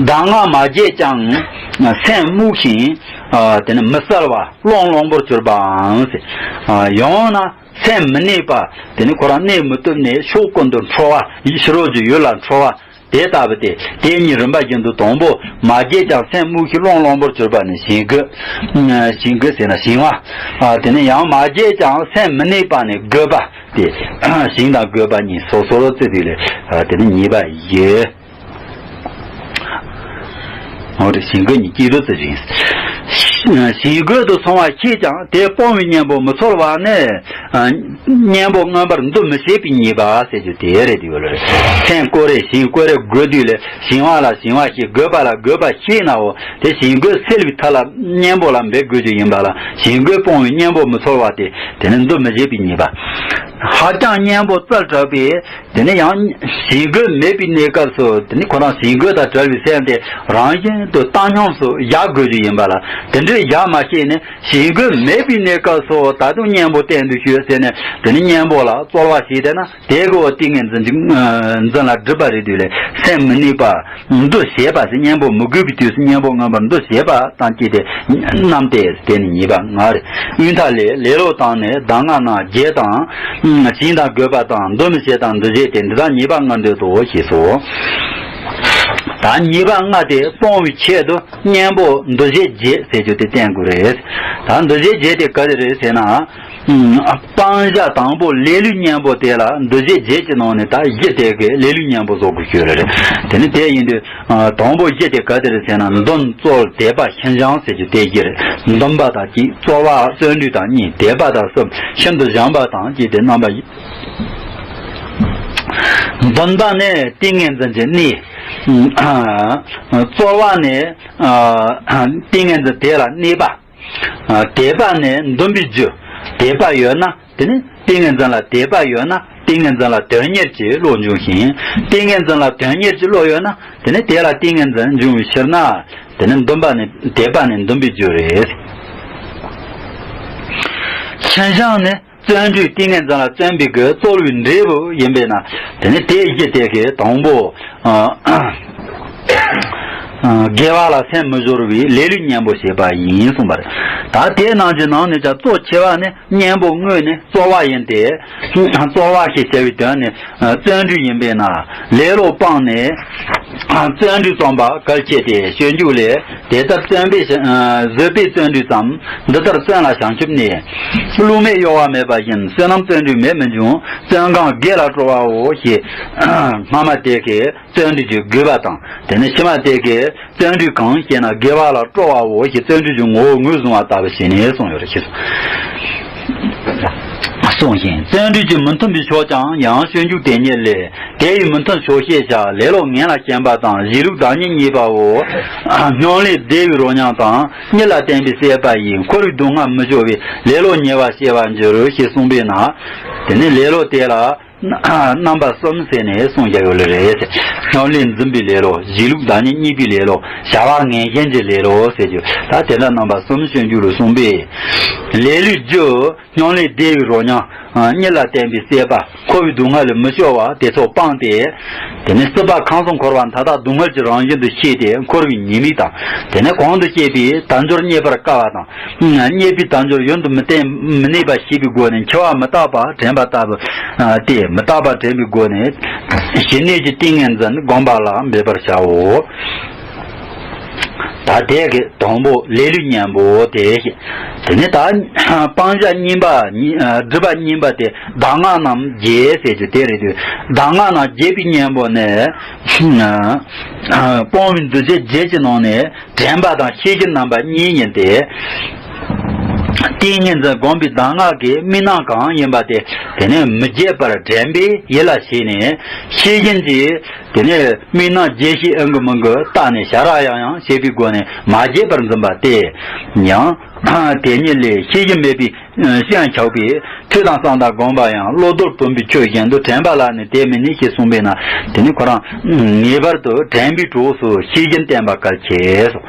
གདམས་ངག་མ་རྒྱས་ཀྱང་སེམས་རྨུགས་ཤིང་ཨ་དེ་ནི་མི་གསལ་བ་ཀློང་ཀློང་པོར་གྱུར་པའམ། ཨ། ཡང་ན་སེམས་མི་གནས་པ། དེ་ནི་ཁོ་རང་གནས་མི་ཐུབ་ནས་ཕྱོགས་ཀུན་ཏུ་འཁྲུལ་བ་ཕྱི་རོལ་གྱི་ཡུལ་ལ་འཁྲུལ་བ། དེ་ལྟ་བུ་སྟེ། དེ་གཉིས་རིམ་པ་བཞིན་དུ་དང་པོ་མ་རྒྱས་ཀྱང་སེམས་རྨུགས་ཤིང་ཀློང་ཀློང་པོར་གྱུར་པ་ནི་ཞི་རྒོད། ཞི་རྒོད་ཟེར་ན་ཞི་བ། ཨ། དེ་ནས་ཡང་མ་རྒྱས་ཀྱང་སེམས་མི་གནས་པ་ནི་རྒོད་པ་སྟེ། ཞི་དང་རྒོད་པ་གཉིས་སོ་སོར་བརྩི་དུས་ལས། ཨ། དེ་ནི་ཉེས་པ་ཡོད། འོ་རེད། ཞི་རྒོད་གཉིས་གཅིག་ཏུ་བརྩི་ཞིང་། ཞི་རྒོད་དུ་སོང་བ་ཤེས་ཀྱང་དེ་སྤོང་བའི་གཉེན་པོ་མི་འཚོལ་བ་ནི། ཨ། གཉེན་པོ་མངོན་པར་འདུ་མི་བྱེད་པའི་ཉེས་པ་ཟེར་རྒྱུ་དེ་རེད། དེ་ཡོད་རེད། སེམས་ཀོ་རེ་ཞིང་ཀོ་རེ་རྒོད་དུས་ལས་ཞིང་བ་ལ་ཞིང་བ་ཞེས་རྒོད་པ་ལ་རྒོད་པ་ཞེས་ནའོ། དེ་ཞིང་རྒོད་སེལ་བའི་ཐབས་ལ་གཉེན་པོ་ལ་འབད་དགོས་རྒྱུ་ཡིན་པ་ལ། ཞིང་རྒོད་སྤོང་བའི་གཉེན་པོ་མི་འཚོལ་བ་སྟེ། དེ་ནི་འདུ་མི་བྱེད་པའི་ཉེས་པ། ཧ་ཅང་གཉེན་པོ་བཙལ་དྲགས་པས། དེ་ནི་ཡང་ཞིང་རྒོད་མེད་པའི་གནས་སྐབས་སུ། དེ་ནི་ཁོ་རང་ཞིང་རྒོད་དང་བྲལ་བའི་སེམས་དེ་རང་བཞིན་དུ་བཏང་སྙོམས་སུ་བཞག་དགོས་རྒྱུ་ཡིན་པ་ལ། དེ་འདྲའི་བཞག་མ་ཤེས་ནས། ཞིང་རྒོད་མེད་པའི་གནས་སྐབས་སུ་ད་དུང་གཉེན་པོ་བསྟེན་དུ་ཞུགས་ཟེར་ནས། དེ་ནི་གཉེན་པོ་ལ་རྩོལ་བ་བྱས་བསྡད་ན། དེ་གི་འོག་ཏིང་ངེ་འཛིན་གྱི་འཛིན་ལ་སྒྲིབ་པ་རེད་དུས་ལས། སེམས་མི་གནས་པ། འདུ་བྱེད་པ་ཟེར། གཉེན་པོ་མི་དགོས་པའི་དུས་སུ་གཉེན་པོ་མངོན་པར་འདུ་བྱེད་པ་དང་བཅས་ཏེ་རྣམས་ཏེ། དེ་ནི་ཉེས་པ་ལྔ་རེད། དབུས་མཐའ་ལས། ལེ་ལོ་བཏང་ནས་གདམས་ངག་རྣམས་བརྒྱད་དང་། ཞི་དང་རྒོད་པ་དང་འདུ་མི་བྱེད་དང་འདུ་བྱེད་དེ། འདི་དག་ཉེས་པ་ལྔར་འདོད་དོ་ཞེས་སོ། ད་ཉེས་པ་ལྔ་དེ་སྤོང་བའི་ཆེད་དུ། གཉེན་པོ་འདུ་བྱེད་བརྒྱད་ཟེར་རྒྱུ་དེ་བསྟེན་དགོས་རེད། ད་འདུ་བྱེད་བརྒྱད་དེ་ག་རེ་རེད་ཟེར་ན། ཨ། སྤང་བྱ་དང་པོ་ལས་ལུས་གཉེན་པོ་དེ་ལ་འདུ་བྱེད་བརྒྱད་ཀྱི་ནང་ནས་ད་བཞི་དེ་གའི་ལས་ལུས་གཉེན་པོ་བཟོ་དགོས་ཀྱི་ཡོད་རེད། དེ་ནི་དེ་ཡིན་དུས། ཨ། དང་པོ་བཞི་དེ་ག་དེ་རེད་ཟེར་ན། འདུན་རྩོལ་དད་པ་ཤིན་སྦྱངས་ཟེར་རྒྱུ་དེ་བཞི་རེད། འདུན་པ་དང་གཅིག་རྩོལ་བ་བརྩོན་འགྲུས་དང་གཉིས། དད་པ་དང་གསུམ་ཤིན་ཏུ་སྦྱངས་པ་དང་བཅས་ཏེ་རྣམ་པ་བཞི། འདུན་པ་ནི་ཏིང་ངེ་འཛིན་གྱི་གནས། ཨ། རྩོལ་བ་ནི། ཨ། ཏིང་ངེ་འཛིན་དེ་ལ་གནས་པ། ཨ། དད་པ་ནི་འདུན་པའི་རྒྱུ། དད་པ་ཡོད་ན། དེ་ནི་ཏིང་ངེ་འཛིན་ལ་དད་པ་ཡོད་ན། ཏིང་ངེ་འཛིན་ལ་དོན་གཉེར་གྱི་བློ་འབྱུང་ཞིང་། ཏིང་ངེ་འཛིན་ལ་དོན་གཉེར་གྱི་བློ་ཡོད་ན། དེ་ནི་དེ་ལ་ཏིང་ངེ་འཛིན་འབྱུང་བའི་ཕྱིར་ན། དེ་ནི་འདུན་པ་ནི། དད་པ་ནི་འདུན་པའི་རྒྱུ་རེད། ཤིན་སྦྱངས་ནི། བརྩོན་འགྲུས། ཏིང་ངེ་འཛིན་ལ་བརྩོན་པའི་གི་རྩོལ་བའི་འབྲས་བུ་ཡིན་པས་ན། དེ་ནི་དེ་བཞི་དེ་གའི་དང་པོ། ཨ། ཨ། དགེ་བ་ལ་སེམས་མི་སྦྱོར་བའི་ལས་ལུས་གཉེན་པོ་བྱེད་པ་ཡིན་གསུངས་པ་རེད། ད་དེ་རྣམས་ཀྱི་ནང་ནས་ཀྱང་གཙོ་ཆེ་བ་ནི་གཉེན་པོ་དངོས་ནི་རྩོལ་བ་ཡིན་ཏེ། རྩོལ་བ་ཞེས་བྱ་བའི་དོན་ནི་བརྩོན་འགྲུས་ཡིན་པས་ན། ལེ་ལོ་སྤངས་ནས་བརྩོན་འགྲུས་རྩོམ་པ་གལ་ཆེ་སྟེ། སྤྱོད་འཇུག་ལས། དེ་ལྟར་བརྩོན་པས་བཟོད་པས་བརྩོན་འགྲུས་ཙམ། འདི་ལྟར་བརྩོན་ལ་བྱང་ཆུབ་གནས། བསླུ་མེད་གཡོ་བ་མེད་པ་བཞིན། བསོད་ནམས་བརྩོན་འགྲུས་མེད་མི་འབྱུང་། བརྩོན་གང་དགེ་ལ་སྤྲོ་བའོ་ཞེས། སྔ་མ་དེ་གའི་བརྩོན་འགྲུས་ཀྱི་དགོས་པ་དང་། དེ་ནས་ཕྱི་མ་དེ་གའི་བརྩོན་འགྲུས་གང་ཞེ་ན། དགེ་བ་ལ་སྤྲོ་བའོ་ཞེས་བརྩོན་འགྲུས་ཀྱི་ངོ་བོ་ངོས་བཟུང་བ་ལྟ་བུ་བྱས་ནས་གསུངས་ཡོད་རེད། ཞེས་སོ། གསུངས་ཤིང་། བརྩོན་འགྲུས་ཀྱི་མི་མཐུན་པའི་ཕྱོགས་ཀྱང་ཡང་སྤྱོད་འཇུག་དེ་ཉིད་ལས། དེ་ཡི་མི་མཐུན་ཕྱོགས་ཤེས་བྱ། ལེ་ལོ་ངན་ལ་ཞེན་པ་དང་། གཞི་ལུགས་བདག་ཉིད་གཉིས་པའོ། སྙོམ་ལས་བདེ་བའི་རོ་མཉམ་དང་། གཉིད་ལ་བརྟེན་པའི་སྲེད་པ་ཡིས། འཁོར་བའི་སྡུག་བསྔལ་མི་སྐྱོ་བས། ལེ་ལོ་ཉེ་བར་ཤེས་པར་འགྱུར། ཞེས་གསུངས་པས་ན། དེ་ནི་ལེ་ལོ་དེ་ལ་རྣམ་པ་གསུམ་ཟེར་ནས་གསུངས་བཞག་ཡོད་ལེ་རེད། སྙོམ་ལས་འཛིན་པའི་ལེ་ལོ། གཞི་ལུགས་བདག་ཉིད་གཉིས་པའི་ལེ་ལོ། བྱ་བ་ངན་ཞེན་གྱི་ལེ་ལོ་ཟེར་རྒྱུ། ད་དེ་འདྲ་རྣམ་པ་གསུམ་སྤྱོད་འཇུག་ལ་གསུངས་པས། ལེ་ལོའི་རྒྱུ། སྙོམ་ལས་བདེ་བའི་རོ་མཉམ། གཉིད་ལ་བརྟེན་པའི་སྲེད་པ། འཁོར་བའི་སྡུག་བསྔལ་ལས་མི་སྐྱོ་བ་དེ་ཚོ་སྤངས་ཏེ། དེ་ནས་སྲིད་པ་ཁམས་གསུམ་འཁོར་བ་མཐའ་དག་སྡུག་བསྔལ་གྱི་རང་བཞིན་དུ་ཤེས་ཏེ་འཁོར་བའི་ཉེས་དམིགས་དང་། དེ་ནས་གོང་དུ་བཤད་པའི་དལ་འབྱོར་རྙེད་པར་དཀའ་བ་དང་། རྙེད་པའི་དལ་འབྱོར་ཡུན་དུ་མི་བརྟན་མི་གནས་པ་ཤེས་པའི་སྒོ་ནས་འཆི་བ་མི་རྟག་པ་དྲན་པ་ལྟ་བུ་སྟེ། མི་རྟག་པ་དྲན་པའི་སྒོ་ནས་ཞི་གནས་ཀྱི་ཏིང་ངེ་འཛིན་བསྒོམ་པ་ལ་འབད་པར་བྱའོ། ད་དེ་གི་དང་པོ་ལེ་ལོའི་གཉེན་པོ་དེ་ཞིག་དེ་ནས་ད་སྤང་བྱ་གཉིས་པ་གཉིས། ཨ། སྒྲིབ་པ་གཉིས་པ་དེ་གདམས་ངག་རྣམས་བརྒྱད་ཟེར་རྒྱུ་དེ་རེད་དུས། གདམས་ངག་རྣམས་བརྒྱད་པའི་གཉེན་པོ་ནི། ཨ། སྤོང་བའི་འདུ་བྱེད་བརྒྱད་ཀྱི་ནང་ནས་དྲན་པ་དང་ཤེས་བཞིན་རྣམ་པ་གཉིས་ཡིན་ཏེ། ཏིང་ངེ་འཛིན་བསྒོམ་པའི་གདམས་ངག་གི་དམིགས་རྣམ་གང་ཡིན་པ་དེ། དེ་ནས་མི་བརྗེད་པར་དྲན་པས་ཡིད་ལ་བྱས་ནས། ཤེས་བཞིན་གྱིས་དེ་ནས་དམིགས་རྣམ་བརྒྱད་ཞིག་ཨང་གི་མིང་གི་བཏགས་ནས་ཞ་ར་ཡང་ཡང་བྱེད་པའི་སྒོ་ནས་མ་བརྗེད་པར་འཛིན་པ་སྟེ། ཡང་དེ་ཉིད་ལས་ཤེས་བཞིན་མེད་པའི་ཤེས་ཡང་ཆགས་པས་ཐོས་དང་བསམ་དང་སྒོམ་པ་ཡང་། བློ་ལྡོག་བུམ་པའི་ཆོས་བཞིན་དུ། དྲན་པ་ལ་ནི་དེ་མི་གནས་ཞེས་གསུངས་པས་ན། དེ་ནི་ཁོ་རང་ངེས་པར་དུ་དྲན་པའི་གྲོགས་སུ་ཤེས་བཞིན་བསྟེན་པ་གལ་ཆེ།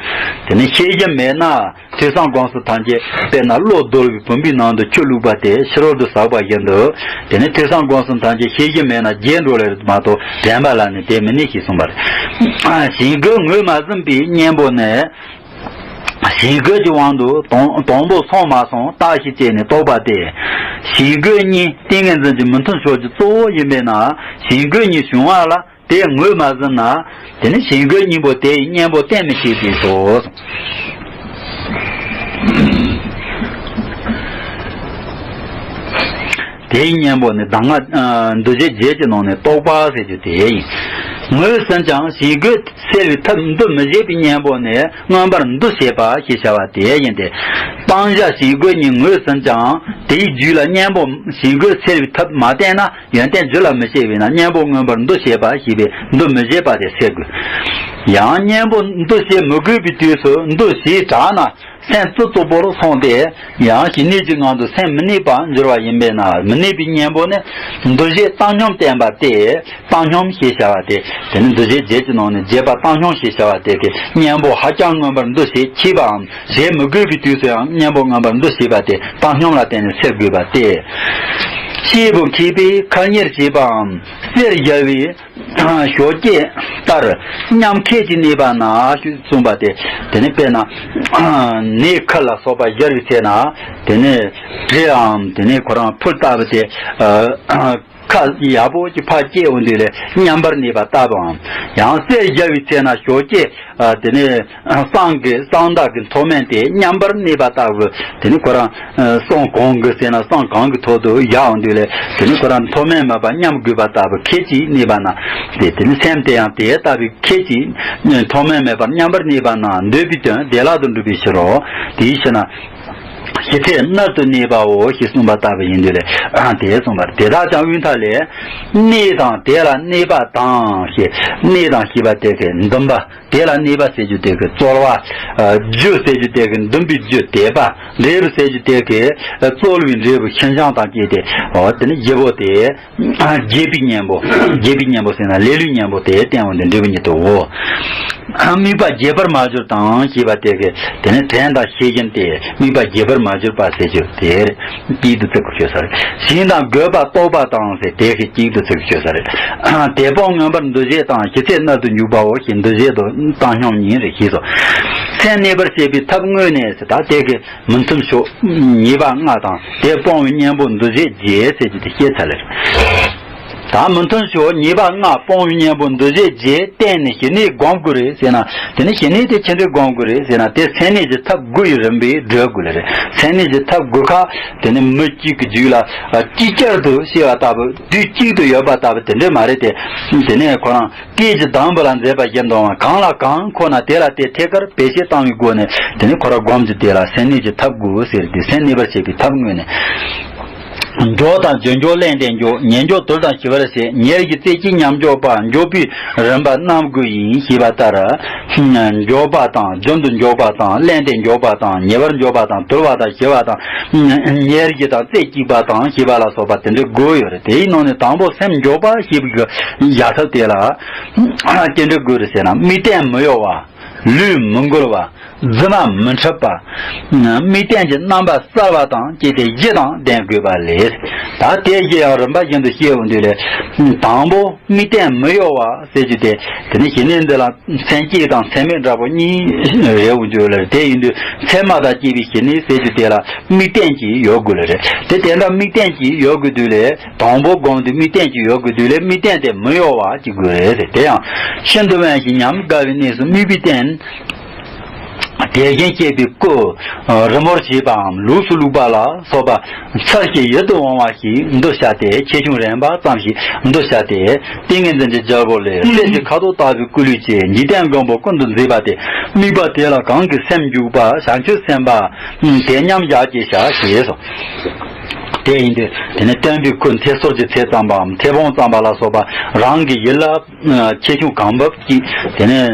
དེ་ནི་ཤེས་བཞིན་མེད་ན། ཐོས་བསམ་སྒོམ་གསུམ་ཐམས་ཅད་དཔེར་ན་གློག་རྡོལ་བའི་བུམ་པའི་ནང་དུ་ཆུ་བླུགས་པ་དེ་ཕྱི་རོལ་དུ་ཟགས་པ་བཞིན་དུ། དེ་ནི་ཐོས་བསམ་སྒོམ་གསུམ་ཐམས་ཅད་ཤེས་བཞིན་མེད་ན་རྒྱས་འགྲོ་ལེ་མ་གཏོགས་དྲན་པ་ལ་ནི་དེ་མི་གནས་ཞེས་གསུངས་པ་རེད། གཞན་དགུ་ངོས་མ་ཟིན་པའི་གཉེན་པོ་ནི། གཞན་དགུ་གི་དབང་དུ་དང་དང་པོ་སོང་མ་སོང་བརྟག་ཤིང་དཔྱད་ནས་རྟོགས་པ་སྟེ། གཞན་དགུ་གཉིས་ཏིང་ངེ་འཛིན་གྱི་མི་མཐུན་ཕྱོགས་ཀྱི་གཙོ་བོ་ཡིན་པས་ན། གཞན་དགུ་གཉིས་བྱུང་བ་ལ། དེ་ངོས་མ་ཟིན་ན། དེ་ནི་གཞན་དགུའི་གཉེན་པོ་དེ་ཡི་གཉེན་པོ་གཏན་མི་བྱེད་པས་སོ། དེའི་གཉེན་པོ་ནི་གདམས་ངག་ཨ་འདུ་བྱེད་བརྒྱད་ཀྱི་ནང་ནས་རྟོག་པ་ཟེར་རྒྱུ་དེ་ཡིན། ངོས་ཟིན་ཀྱང་གཞན་དགུ་སེལ་བའི་ཐབས་འདུ་མི་བྱེད་པའི་གཉེན་པོ་ནི་མངོན་པར་འདུ་བྱེད་པ་ཞེས་བྱ་བ་དེ་ཡིན་ཏེ། སྤང་བྱ་གཞན་དགུ་གཉིས་ངོས་ཟིན་ཀྱང་དེའི་རྒྱུད་ལ་གཉེན་པོ་གཞན་དགུ་སེལ་བའི་ཐབས་མ་བསྟེན་ན། ཡོན་ཏན་རྒྱུད་ལ་མི་སྐྱེ་བས་ན། གཉེན་པོ་མངོན་པར་འདུ་བྱེད་པ་ཞེས་པའི་འདུ་མི་བྱེད་པ་དེ་སེལ་དགོས། ཡང་གཉེན་པོ་འདུ་བྱེད་མི་དགོས་པའི་དུས་སུ་འདུ་བྱེད་དྲག་ན་སེམས་རྩུབ་རྩུབ་པོར་སོང་སྟེ། ཡང་ཞི་གནས་ཀྱི་ངང་དུ་སེམས་མི་གནས་པར་འགྱུར་བ་ཡིན་པས་ན། མི་གནས་པའི་གཉེན་པོ་ནི་འདུ་བྱེད་བཏང་སྙོམས་བསྟེན་པ་སྟེ། བཏང་སྙོམས་ཞེས་བྱ་བ་སྟེ། དེ་ནི་འདུ་བྱེད་བརྒྱད་ཀྱི་ནང་ནས་བརྒྱད་པ་བཏང་སྙོམས་ཞེས་བྱ་བ་སྟེ། དེ་གཉེན་པོ་ཧ་ཅང་མངོན་པར་འདུ་བྱེད་ཆེས་པའམ། བྱེད་མི་དགོས་པའི་དུས་སུ་ཡང་གཉེན་པོ་མངོན་པར་འདུ་བྱེད་པ་དེ་བཏང་སྙོམས་ལ་བརྟེན་ནས་སེལ་དགོས་པ་སྟེ། སྐྱེས་བུ་མཁས་པས་ཁ་གཉེར་བྱེད་པའམ། གསེར་བཞར་བའི་ཞོ་སྐྱེས་ལྟར་མཉམ་ཁད་ཀྱིས་གནས་པ་ན་ཞེས་གསུངས་པ་སྟེ། དེ་ནི་དཔེར་ན་ནས་ཁུར་ལ་སོགས་པ་བཞར་བའི་ཚེ་ན། དེ་ནི་དྲེའམ། དེ་ནི་ཁོ་རང་ཕུར་ལྟ་བུ་དེ། ཁ་ཡག་པོ་ཅིག་ཕར་བསྐྱེད་འོང་དུས་ལས་མཉམ་པར་གནས་པ་ལྟ་བུའམ། ཡང་གསེར་བཞར་བའི་ཚེ་ན་ཞོ་སྐྱེས། ཨ། དེ་ནས་བསང་གི་བསང་དག་གི་མཐོ་དམན་དེ་མཉམ་པར་གནས་པ་ལྟ་བུ། དེ་ནས་ཁོ་རང་བསང་གང་གི་ཟེར་ན་བསང་གང་གི་ཐོག་ཏུ་བཞག་འོང་དུས་ལས། དེ་ནས་ཁོ་རང་མཐོ་དམན་མེད་པར་མཉམ་དགོས་པ་ལྟ་བུ་ཁད་ཀྱིས་གནས་པ་ན། དེ་དེ་ནས་སེམས་དེ་ཡང་དེ་ལྟ་བུའི་ཁད་ཀྱིས་མཐོ་དམན་མེད་པར་མཉམ་པར་གནས་པ་ན། འདོད་པའི་དོན་བདེ་བླག་ཏུ་འགྲུབ་པའི་ཕྱིར་རོ། དེའི་ཕྱིར་ན། ཞི་ཚད་རྣལ་དུ་གནས་པའོ་ཞེས་གསུངས་པ་ལྟ་བུ་ཡིན་དུས་ལས། ཨ། དེ་གསུངས་པ་རེད། དེ་དག་ཀྱང་དབུས་མཐའ་ལས། གནས་དང་དེ་ལ་གནས་པ་དང་ཞེས། གནས་དང་ཞེས་པ་དེ་གའི་འདུན་པ། དེ་ལ་གནས་པ་ཟེར་རྒྱུ་དེ་གའི་རྩོལ་བ། རྒྱུ་ཟེར་རྒྱུ་དེ་གའི་འདུན་པའི་རྒྱུ་དད་པ། འབྲས་བུ་ཟེར་རྒྱུ་དེ་གའི་རྩོལ་བའི་འབྲས་བུ་ཤིན་སྦྱངས་དང་བཅས་ཏེ། འོ་དེ་ནི་བཞི་པོ་དེ། བརྒྱད་པའི་གཉེན་པོ། བརྒྱད་པའི་གཉེན་པོ་ཟེར་ན་ལེ་ལོའི་གཉེན་པོ་དེ་བསྟན་འོང་དེ་འབྲས་བུ་ཉིད་དོ། དམིགས་པ་བརྗེད་པར་མ་གྱུར་དང་ཞེས་པ་དེ་གའི་དེ་ནི་དྲན་དང་ཤེས་བཞིན་ཏེ་དམིགས་པ་བརྗེད་པར་མ་གྱུར་པ་ཟེར་རྒྱུ་དེ་རེད། གཅིག་ཏུ་བརྩི་དགོས་ཤོད་ས་རེད། ཞིང་དང་རྒོད་པ་རྟོགས་པ་དང་ཟེར་དེ་གའི་གཅིག་ཏུ་བརྩི་དགོས་ཤོད་ས་རེད། དེད་དཔོན་མངོན་པར་འདུ་བྱེད་དང་། ཞི་ཚད་རྣལ་དུ་འཇུག་པའོ་ཞེས། འདུ་བྱེད་དང་བཏང་སྙོམས་གཉིས་རེད་ཞེས་སོ། སེམས་གནས་པར་བྱེད་པའི་ཐབས་དངོས་ནས་ཟེར་ད་དེ་གའི་མི་མཐུན་ཕྱོགས་ཉེས་པ་ལྔ་དང་། དེ་སྤོང་བའི་གཉེན་པོ་འདུ་བྱེད་བརྒྱད་ཟེར་གྱི་དེ་བཤད་ཚར་ལེ། ད་མི་མཐུན་ཕྱོགས་ཉེས་པ་ལྔ་སྤོང་བའི་གཉེན་པོ་འདུ་བྱེད་བརྒྱད་བསྟེན་ནས་ཞི་གནས་སྒོམ་དགོས་རེད་ཟེར་ན། དེ་ནི་ཞི་གནས་དེ་ཅི་འདྲའི་སྒོམ་དགོས་རེད་ཟེར་ན། དེ་སེམས་གནས་ཀྱི་ཐབས་དགུ་ཡི་རིམ་པས་བགྲོད་དགོས་ལེ་རེད། སེམས་གནས་ཀྱི་ཐབས་དགུ་ཁ་དེ་ནི་མི་གཅིག་གི་རྒྱུད་ལ་ཅིག་ཅར་དུ་ཤེས་པ་ལྟ་བུ། དུས་གཅིག་ཏུ་ཡོད་པ་ལྟ་བུ་དེ་འདྲ་མ་རེད་དེ། དེ་ནས་ཁོ་རང་སྐད་ཀྱི་གདངས་པ་ལ་མཛད་པ་བཞིན་དུ་གང་ལ་གང་འཁོར་ན་དེ་ལ་དེ་ཐད་ཀར་བེད་སྤྱོད་བཏང་བའི་སྒོ་ནས། དེ་ནི་ཁོ་རང་སྒོམ་གྱི་དེ་ལ་སེམས་གནས་ཀྱི་ཐབས་དགུ་ཟེར་ཏེ། སེམས་གནས་པར་བྱེད་པའི་ཐབས་དངོས་ནས། མགྱོགས་དང་རྒྱུ་མགྱོགས་བརླན་ཏེ་མགྱོགས། ཉེར་མགྱོགས་དུལ་དང་ཞི་བར་བྱེད། ཉེར་བཞི་རྩེ་གཅིག་མཉམ་མགྱོགས་པ། མགྱོགས་པའི་རིམ་པ་རྣམ་དགུ་ཡིན་ཞེས་པ་ལྟར། མགྱོགས་པ་དང་རྒྱུན་དུ་མགྱོགས་པ་དང་། བརླན་ཏེ་མགྱོགས་པ་དང་། ཉེ་བར་མགྱོགས་པ་དང་། དུལ་བ་དང་ཞི་བ་དང་། ཉེར་བཞི་དང་རྩེ་གཅིག་པ་དང་ཞེས་པ་ལ་སོགས་པ་དེ་འདྲའི་དགུ་ཡོད་རེད། དེའི་ནང་ནས་དང་པོ་སེམས་མགྱོགས་པ་ཞེས་པའི་ཡ་ཐབས་དེ་ལ་ཅི་འདྲ་དགོས་རེད་ཟེར་ན། དམིགས་རྟེན་མི་གཡོ་བ། ལུས་མི་འགུལ་བ། རྫི་མ་མི་འཁྲུགས་པ། དམིགས་རྟེན་གྱི་རྣམ་པ་གསལ་བ་དང་བཅས་ཏེ་བཞི་དང་ལྡན་དགོས་པ་ལས། ད་དེ་བཞི་ཡང་རིམ་པ་བཞིན་དུ་བཤད་འོང་དུས་ལས། དང་པོ་དམིགས་རྟེན་མི་གཡོ་བ་ཟེར་རྒྱུ་དེ། དེ་ནི་ཞི་གནས་འདི་ལ་མཚན་གཅིག་དང་མཚན་མེད་འདྲ་པོ་གཉིས་རེད་འོང་དུས་ལ། དེ་ཡིན་དུས་མཚན་མ་དང་བཅས་པའི་ཞི་གནས་ཟེར་རྒྱུ་དེ་ལ་དམིགས་རྟེན་གྱིས་ཡོད་དགོས་ལ་རེད། དེ་དེ་འདྲ་དམིགས་རྟེན་གྱིས་ཡོད་དགོས་དུས་ལས། དང་པོ་སྒོམ་དུས་དམིགས་རྟེན་གྱིས་ཡོད་དགོས་དུས་ལས། དམིགས་རྟེན་དེ་མི་གཡོ་བ་ཅིག་དགོས་རེད། དེ་ཡང་ཤིན་ཏུ་དབེན་ཞིང་ཉམས་དགའ་བའི་གནས་སུ་དམིགས་པའི་རྟེན། དེ་བཞིན་གཤེགས་པའི་སྐུ་རི་མོར་བྱས་པའམ་ལུས་སུ་བླུགས་པ་ལ་སོགས་པ་འཚལ་ཞིང་ཡིད་དུ་འོང་བ་ཞིག་འདུ་བྱ་སྟེ། ཆེ་ཆུང་རན་པ་ཙམ་ཞིག་འདུ་བྱ་སྟེ། ཏིང་ངེ་འཛིན་གྱི་རྒྱལ་པོ་ལས། གསེར་གྱི་ཁ་དོག་ལྟ་བུའི་སྐུ་ལུས་ཀྱི་འཇིག་རྟེན་མགོན་པོ་ཀུན་ཏུ་མཛེས་པ་སྟེ། དམིགས་པ་དེ་ལ་གང་གིས་སེམས་འཇུག་པ། བྱང་ཆུབ་སེམས་དཔའ་དེ་མཉམ་བཞག་ཅེས་བྱ་ཞེས་སོ། དེ་ཡིན་དུས་དེ་ནི་སྟོན་པའི་སྐུ་མཐེབ་གསོར་གྱི་ཚད་ཙམ་པའམ་མཐེ་བོང་ཙམ་པ་ལ་སོགས་པ་རང་གི་ཡིད་ལ། ཆེ་ཆུང་གང་འབབ་ཀྱིས་དེ་ནས་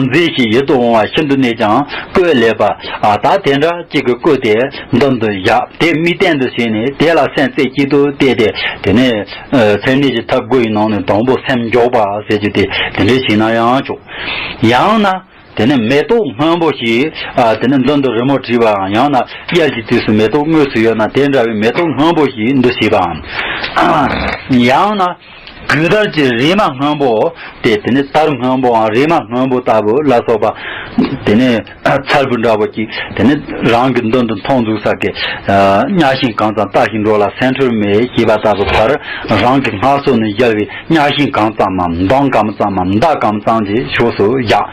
མཛེས་ཤིང་ཡིད་དུ་འོང་བ་ཤིན་ཏུ་གནས་ཀྱང་བཀོད་ལེགས་པ། ཨ། ད་དེ་འདྲ་གཅིག་གི་སྐུ་དེ་མདུན་དུ་བཞག་དེ་དམིགས་རྟེན་དུ་བྱས་ནས། དེ་ལ་སེམས་རྩེ་གཅིག་ཏུ་གཏད་དེ། དེ་ནས་ཨ། སེམས་གནས་ཀྱི་ཐབས་དགུ་ཡི་ནང་ནས་དང་པོ་སེམས་མགྱོགས་པ་ཟེར་རྒྱུ་དེ་དེ་འདྲ་བྱས་ན་ཡང་ཆོག་ཡང་ན། དེ་ནས་མེ་ཏོག་སྔོན་པོ་ཞིག་ཨ། དེ་ནས་མདུན་དུ་རི་མོ་བྲིས་པའམ། ཡང་ན་དབྱར་གྱི་དུས་སུ་མེ་ཏོག་དངོས་སུ་ཡོད་ན་དེ་འདྲ་བའི་མེ་ཏོག་སྔོན་པོ་ཞིག་འདུ་བྱེད་པའམ། ཡང་ན། གོས་དར་གྱི་རས་མ་སྔོན་པོ་དེ། དེ་ནི་དར་སྔོན་པོའམ་རས་མ་སྔོན་པོ་ལྟ་བུ་ལ་སོགས་པ། དེ་ནི་ཚལ་བུ་འདྲ་བོ་ཅིག་དེ་ནི་རང་གི་མདུན་དུ་མཐོང་འཛུགས་ས་གི། ཨ། གཉའ་ཤིང་གང་ཙམ་བཏགས་ཤིང་འགྲོ་ལ་སེམས་ཁྲལ་མེད་ཞེས་པ་ལྟ་བུ་བར། རང་གི་སྔར་སོ་ནས་བཞག་པའི་གཉའ་ཤིང་གང་ཙམ་མམ་འདམ་གང་ཙམ་མམ་མདའ་གང་ཙམ་གྱི་ཕྱོགས་སུ་བཞག་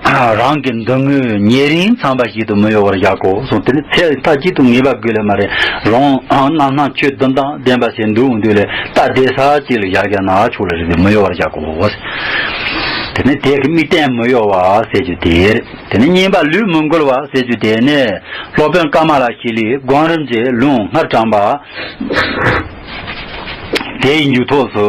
རང་གི་མདུན་ངོས་ཉེ་རིང་འཚམ་པ་ཞིག་ཏུ་མི་གཡོ་བར་བཞག་གོ་གསུངས། དེ་ནི་ཚད་མཐའ་གཅིག་ཏུ་ངེས་པ་དགོས་ལེ་མ་རེད། རང་རྣམ་སྣང་ཆོས་བདུན་དང་ལྡན་པ་ཞིག་འདུག་འདུག་ལེ། ད་བསྡད་ས་གཅིག་ལ་བཞག་ཀྱང་ན་ཆོག་ལེ་རེད། མི་གཡོ་བར་བཞག་གོ་དེ་ནི་དེ་གི་དམིགས་རྟེན་མི་གཡོ་བ་ཟེར་རྒྱུ་དེ་རེད། དེ་ནི་གཉིས་པ་ལུས་མི་འགུལ་བ་ཟེར་རྒྱུ་དེ་ནི། སློབ་དཔོན་ཀ་མ་ལ་ཤཱི་ལའི་སྒོམ་རིམ་གྱི་ལུང་སྔར་དྲངས་པ་དེའི་མཇུག་ཐོགས་སུ།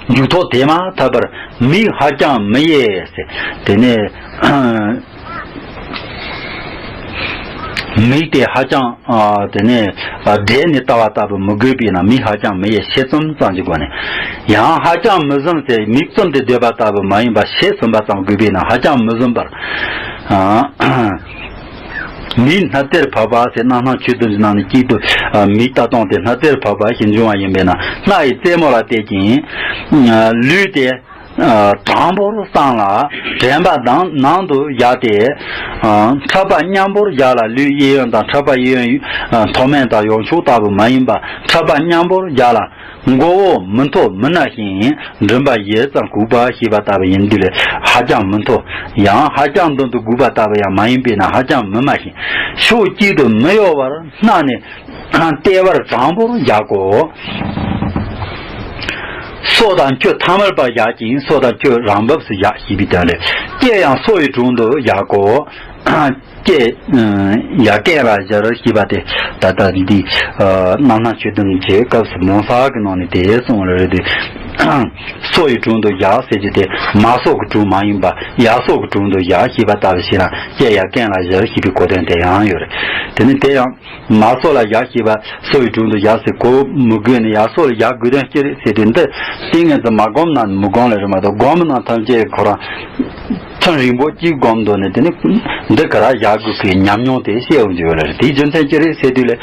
མཇུག་ཐོགས་དེ་མ་ཐག་པར་མིག་ཧ་ཅང་མི་གཡེང་ཟེར། དེ་ནས་མིག་དེ་ཧ་ཅང་། ཨ། དེ་ནས་བགྲད་ནས་ལྟ་བ་ལྟ་བུ་མི་དགོས་པས་ན། མིག་ཧ་ཅང་མི་གཡེང་། ཕྱེད་བཙུམ་ཙམ་གྱི་སྒོ་ནས། ཡང་ཧ་ཅང་མི་བཙུམ་ཟེར། མིག་བཙུམ་སྟེ་སྡོད་པ་ལྟ་བུ་མ་ཡིན་པར་ཕྱེད་བཙུམ་པ་ཙམ་དགོས་པས་ན། ཧ་ཅང་མི་བཙུམ་པར། ཨ། མིག་སྣ་རྩེར་ཕབ་པ་ཟེར། རྣམ་སྣང་ཆོས་བདུན་གྱི་ནང་ནས་གཅིག་ཏུ། ཨ། མིག་ལྟ་སྟངས་དེ་སྣ་རྩེར་ཕབ་པ་ཞིག་འབྱུང་བ་ཡིན་པས་ན། སྣ་ཡི་རྩེ་མོ་ལ་གཏད་ཅིང་། ཨ། ལུས་དེ། ཨ། དྲང་པོར་བསྲང་ལ་དྲན་པ་དང་ནང་དུ་བཞག་སྟེ། ཨ། འཕྲད་པ་མཉམ་པོར་བཞག་ལ། ལུས་གཡས་གཡོན་དང་འཕྲད་པ་གཡས་གཡོན། ཨ། མཐོ་དམན་དང་ཡོངས་ཆོག་ལྟ་བུ་མ་ཡིན་པར་འཕྲད་པ་མཉམ་པོར་བཞག་ལ། མགོ་བོ་མི་མཐོ་མི་ན་ཞིང་མགྲིན་པ་ཡལ་ཙམ་གུག་པ་ཞེས་པ་ལྟ་བུ་ཡིན་དུས་ལས། ཧ་ཅང་མི་མཐོ་ཡང་ཧ་ཅང་མདུན་དུ་གུག་པ་ལྟ་བུ་ཡང་མ་ཡིན་པས་ན། ཧ་ཅང་མི་དམའ་ཞིང་ཕྱོགས་གཅིག་ཏུ་མི་གཡོ་བར་སྣ་ནས་ལྟེ་བར་དྲང་པོར་བཞག་གོ་སོ་དང་ཁྱོད་ཐ་མལ་པར་བཞག་ཅིང་། སོ་དང་ཁྱོད་རང་བབས་སུ་བཞག་ཞེས་པའི་དོན་ལས། ལྕེ་ཡང་སོ་ཡི་དྲུང་དུ་བཞག་གོ་ལྕེ་ཡ་རྐན་ལ་སྦྱར་ཞེས་པ་དེ། ད་ལྟ་འདི་རྣམ་སྣང་ཆོས་བདུན་གྱི་སྐབས་སུ་མོ་ས་གི་ནང་ནས་དེ་གསུངས་ལ་རེད་དེ། སོ་ཡི་དྲུང་དུ་བཞག་ཟེར་རྒྱུ་དེ་མ་སོ་གི་དྲུང་མ་ཡིན་པ་ཡ་སོ་གི་དྲུང་དུ་བཞག་ཞེས་པ་ལྟ་བུ་ཞིག་ལ། ལྕེ་ཡ་རྐན་ལ་སྦྱར་ཞེས་པའི་གོ་དོན་དེ་ཡང་ཡོད་རེད། དེ་ནི་དེ་ཡང་མ་སོ་ལ་བཞག་ཞེས་པ་སོ་ཡི་དྲུང་དུ་བཞག་ཟེར་གོ་མི་དགོས་ནས། ཡ་སོ་ལ་བཞག་དགོས་དོན་ཅི་རེད་ཟེར་དུས། འདི་ཏིང་ངེ་འཛིན་མ་སྒོམ་ན་མི་སྒོམ་ལེ་རེད་མ་གཏོགས། སྒོམ་ན་ཐམས་ཅད་ཁོ་རང་ཐུན་རིང་པོ་གཅིག་སྒོམ་འདུག་ནས། དེ་ནི་འདི་ག་ར་བཞག་དགོས་ཀྱི་ཉམས་མྱོང་དེ་བཤད་འོང་རྒྱུ་ཡོད་ལ་རེད། དེའི་རྒྱུ་མཚན་ཅི་རེད་ཟེར་དུས་ལས།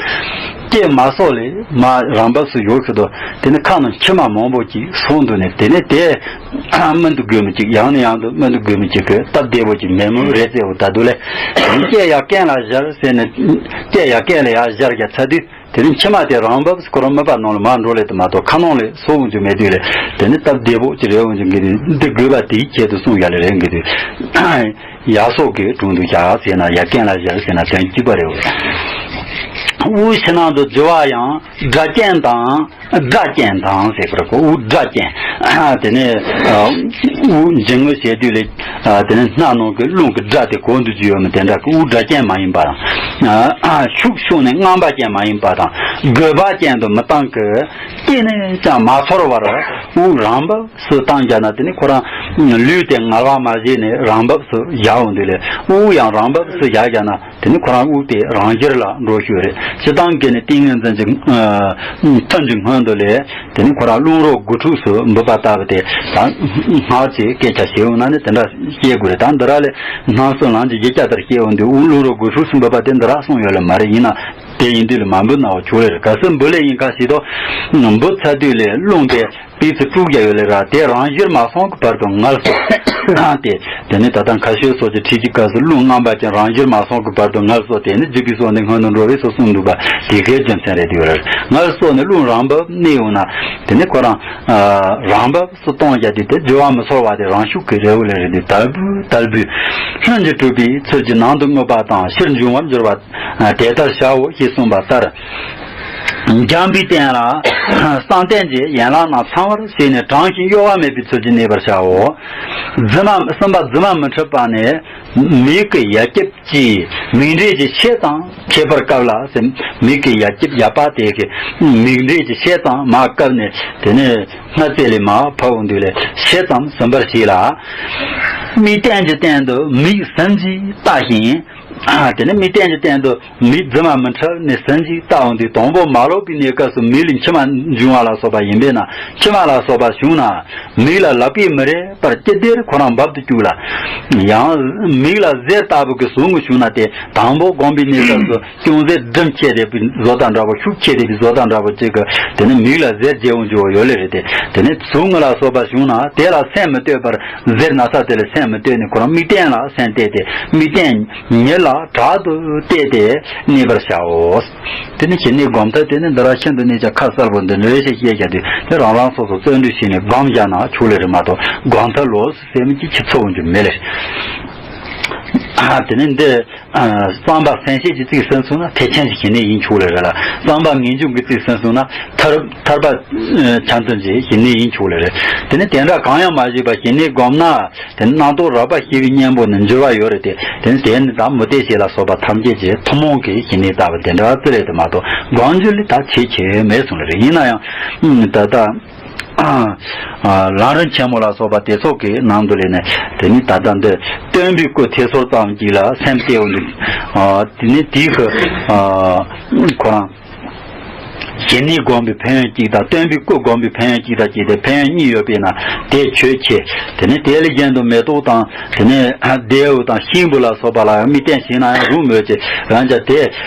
ལྕེ་མ་སོ་ལས་མ་རང་བབས་སུ་ཡོད་ཟེར་དུས། དེ་ནི་ཁ་ནང་མཆི་མ་མང་པོ་ཅིག་སོང་འདུག་ནས། དེ་ནི་དེ་སྨིན་དུ་དགོས་མི་ཅིག་ཡང་ནས་ཡང་དུ་སྨིན་དུ་དགོས་མི་ཅིག་གི་སྟབས་བདེ་པོ་ཅིག་མེད་མོད་རེད་ཟེར་བ། ད་དུ་ལས་དེ་ནི་ལྕེ་ཡ་རྐན་ལ་སྦྱར་ཟེར་ནས། ལྕེ་ཡ་རྐན་ལ་ཡ་སྦྱར་རྒྱ་ཚ་དུས། དེ་ནི་མཆི་མ་དེ་རང་བབས་སུ་ཁོ་རང་མིད་པ་ནང་ལ་མར་འགྲོ་ལེ་དུ་མ་གཏོགས། ཁ་ནང་ལ་སོ་འོང་རྒྱུ་མེད་དུས་ལས། དེ་ནི་སྟབས་བདེ་པོ་ཅིག་རེད་འོང་རྒྱུ་གི་འདི་དགོས་པ་དེའི་ཆེད་དུ་གསུངས་ཡ་ལེ་རེད་གི་དུས། ཡ་སོ་གི་དྲུང་དུ་བཞག་ཟེར་ན། ཡ་རྐན་ལ་སྦྱར་ཟེར་ན་དོན་གཅིག་པ་རེད་འོ། དབུགས་ཕྱི་ནང་དུ་རྒྱུ་བ་ཡང་སྒྲ་རྐྱེན་དང་། སྒྲ་རྐྱེན་དང་ཟེར་བར་གོ། དབུགས་སྒྲ་རྐྱེན། དེ་ནས་དབུགས་འབྱིན་རྔུབ་བྱེད་དུས་ལས། དེ་ནས་སྣ་ནང་གི་རླུང་གི་སྒྲ་དེ་གོ་འདུག་ཅི་ཡོད་མི་དེ་འདྲ་གི་དབུགས་སྒྲ་རྐྱེན་མ་ཡིན་པ་དང་། ཤུགས་ཤུགས་ནས་རྔམ་པ་ཅན་མ་ཡིན་པ་དང་། རྒོད་པ་ཅན་དུ་མི་བཏང་གི། སྐད་ནས་ཀྱང་མ་ཚོར་བར་དབུགས་རང་བབས་སུ་བཏང་བཞག་ན། དེ་ནི་ཁོ་རང་ལུས་དེ་ངལ་བ་མ་བྱས་ནས་རང་བབས་སུ་བཞག་འོང་དུས་ལས། དབུགས་ཡང་རང་བབས་སུ་བཞག་བཞག་ན། དེ་ནི་ཁོ་རང་དབུགས་དེ་རང་འགྱུར་ལ་འགྲོ་ཤོས་རེད། སྤྱིར་བཏང་གི་ནི་ཏིང་ངེ་འཛིན་གྱི་ཐུན་གྱི་སྔོན་དུ་ལས། དེ་ནི་ཁོ་རང་རླུང་རོ་དགུ་ཕྲུགས་སུ་འབུད་པ་ལྟ་བུ་དེ་དང་། སྔགས་ཀྱི་སྐད་ཆ་བཤད་འོང་ན་ནི་དེ་འདྲ་བཤད་དགོས་རེད། ད་འདི་ར་ལས་སྣང་སྲིད་ལམ་གྱི་བཞི་ཆ་ལྟར་བཤད་འོང་དུས། དབུགས་རླུང་རོ་དགུ་ཕྲུགས་སུ་འབུད་པ་དེ་འདི་ར་གསུངས་ཡོད་ལེ་མ་རེད། ཡིན་ན་དེ་ཡིན་དུས་ལ་མ་འབུད་ན་འོ་ཆོག་ལེ་རེད། གལ་སྲིད་འབུད་ལེ་ཡིན་ཁ་ཞིག་ཏོ། འབུད་ཚར་དུས་ལས་རླུང་དེ་པི་ཙི་དྲུག་བརྒྱ་ཡོད་ལེ་ར། དེ་རང་བཞིན་མ་སོང་གི་བར་དུ་ངལ་གསོ་སྟེ། དེ་ནི་ད་ལྟ་ཁ་ཤོས་སོགས་ཀྱི་ཁྲིད་ཀྱི་སྐབས་སུ་རླུང་རྔམ་པ་ཅན་རང་བཞིན་མ་སོང་གི་བར་དུ་ངལ་གསོ་སྟེ་ནི་འཇིག་པའི་སོ་ནི་སྔོན་དུ་འགྲོ་བས་སོ་གསུངས་འདུག་པ་དེ་གའི་རྒྱུ་མཚན་རེད་དེ་ཡོད་རེད། ངལ་གསོ་ནི་རླུང་རང་བབས་གནས་ཡོང་ན། དེ་ནི་ཁོ་རང་རང་བབས་སུ་གཏོང་བྱ་དེ་དེ་རྒྱུ་བ་མི་ཚོར་བ་དེ་རང་ཤུགས་ཀྱིས་རེ་བོ་ལེ་རེ་དེ་དལ་བུ་དལ་བུས་ལྷུན་གྱིས་གྲུབ་པའི་ཚུལ་གྱིས་ནང་དུ་རྔུབ་པ་དང་ཕྱིར་འབྱུང་བར་འགྱུར་བ་དེ་ལྟར་བྱའོ་ཞེས་གསུངས་པ་ལྟར། འཇམ་པའི་སྟེང་ལ་བསམ་གཏན་གྱི་ཡན་ལག་རྣམས་ཚང་བར་བྱས་ནས་དྲང་ཞིང་གཡོ་བ་མེད་པའི་ཚུལ་གྱིས་གནས་པར་བྱའོ། རྫུན་མ་གསུམ་པ་རྫུན་མ་མི་འཁྲུལ་པ་ནི། མིག་གི་ཡ་གྱལ་གྱིས་མིག་འབྲས་ཀྱི་ཕྱེད་ཙམ་ཁྱེར་བར་སྐབས་ལ་ཟེར། མིག་གི་ཡ་གྱལ་ཡ་པ་དེ་གི་མིག་འབྲས་ཀྱི་ཕྱེད་ཙམ་མར་བཀབ་ནས། དེ་ནས་སྣ་རྩེ་ལས་མར་ཕབ་འོང་དུས་ལས་ཕྱེད་ཙམ་ཟིན་པར་བྱས་ལ། མིག་སྟེང་གི་སྟེང་དུ་མིག་ཟིན་ཅིང་ལྟ་ཞིང་། དེ་ནས་མིག་སྟེང་གི་སྟེང་དུ་མིག་རྫུན་མ་མི་འཁྲུལ་ནས་ཟིན་ཅིང་ལྟ་འོང་དུས། དང་པོ་མ་ལོག་པའི་གནས་སྐབས་སུ་མིག་ལས་མཆི་མ་འབྱུང་བ་ལ་སོགས་པ་ཡིན་པས་ན། མཆི་མ་ལ་སོགས་པ་བྱུང་ན། མིག་ལ་ལག་པས་མི་རེག་པར་ཅི་བདེར་ཁོ་རང་འབབ་ཏུ་བཅུག་ལ། ཡང་མིག་ལ་གཟེར་ལྟ་བུ་གི་ཟུག་རྔུ་བྱུང་ན། དེ་དང་པོ་སྒོམ་པའི་གནས་སྐབས་སུ་ཅུང་ཟད་སྒྲིམ་ཆེ་བསྡད་པའི་བཟོ་ལྟ་འདྲ་པོ། ཤུགས་ཆེ་བསྡད་པའི་བཟོ་ལྟ་འདྲ་པོ་ཅིག་གིས་དེ་ནི་མིག་ལ་གཟེར་རྒྱས་འོང་རྒྱུ་ཡོད་ལེ་རེད་དེ། དེ་ནི་ཟུག་རྔུ་ལ་སོགས་པ་བྱུང་ན་དེ་ལ་སེམས་མི་གཏོད་པར། གཟེར་ན་ས་དེ་ལ་སེམས་མི་གཏོད་ནས་ཁོ་རང་མིག་སྟེང་ལ་སེམས་གཏད་དེ། མིག་སྟེང་ཉིད་ལ་དྲག་ཏུ་གཏད་དེ་གནས་པར་བྱའོ། དེ་ནི་ཞི་གནས་སྒོམ་ཐབས་དེ་ནི་འདི་ར་ཤིན་ཏུ་ནས་ཀྱང་ཁ་གསལ་པོ་འདི་འདྲ་ཞིག་བཤད་བཞག་དུས། དེ་རང་རང་སོ་སོ་བརྩོན་འགྲུས་བྱས་ནས་སྒོམ་བཞག་ན་ཆོག་ལེ་རེད་མ་གཏོགས། སྒོམ་ཐབས་ལོགས་སུ་ཟེར་མི་གཅིག་ཁྱི་ཚོ་འོང་རྒྱུ་མེད་ལེ། ཨ། དེ་ནི་འདི་ཨ་རྩོམ་པ་སེང་ཤེས་ཀྱིས་གཅིག་གསུངས་སོང་ན། ཐེག་ཆེན་གྱི་ཞི་གནས་ཡིན་ཆོག་ལེ་རེད་ལ། རྩོམ་པ་ངེས་འབྱུང་གིས་གཅིག་གསུངས་སོང་ན། ཐར་ཐར་པ་ཨ་བྱང་སེམས་ཀྱི་ཞི་གནས་ཡིན་ཆོག་ལེ་རེད། དེ་ནི་དེ་འདྲ་གང་ཡང་མ་བྱས་པར་ཞི་གནས་སྒོམ་ན། དེ་ནི་རྣམ་རྟོག་རགས་པ་ཞི་བའི་གཉེན་པོ་ནི་འགྱུར་བ་ཡོད་རེད་དེ། དེ་ནི་དེ་ནི་ད་མུ་སྟེགས་བྱེད་ལ་སོགས་པ་ཐམས་ཅད་ཀྱི་ཐུན་མོང་གི་ཞི་གནས་ལྟ་བུ་དེ་འདྲ་ཙི་རེད་དེ་མ་གཏོགས། སྒོམ་རྒྱུ་ལས་ད་ཆེས་ཆེ་མེད་གསུངས་ལེ་རེད། ཡིན་ན་ཡང་ཨ་ད་ལྟ་ཨ་ལམ་རིམ་ཆེན་མོ་ལ་སོགས་པ་དེ་ཚོ་གི་ནང་དུ་ལས་ནས། དེ་ནི་ད་ལྟ་འདི་སྟོན་པའི་སྐུ་ཐད་སོར་ཙམ་ཅིག་ལ་སེམས་གཏད་འོང་དུས། ཨ་དེ་ནི་དེའི་གི་ཨ་ཁོ་རང་ཞི་གནས་སྒོམ་པའི་ཕན་ཡོན་གཅིག་དང་། སྟོན་པའི་སྐུ་སྒོམ་པའི་ཕན་ཡོན་གཅིག་དང་བཅས་ཏེ་ཕན་ཡོན་གཉིས་ཡོད་པས་ན་དེ་ཆོས་ཆེ། དེ་ནས་དེ་ལས་གཞན་དུ་མེ་ཏོག་དང་། དེ་ནས་ལྡེའུ་དང་ཤིང་བུ་ལ་སོགས་པ་ལ་ཡང་དམིགས་རྟེན་བྱས་ན་ཡང་རུང་མོད་ཀྱི། འོན་ཀྱང་དེ་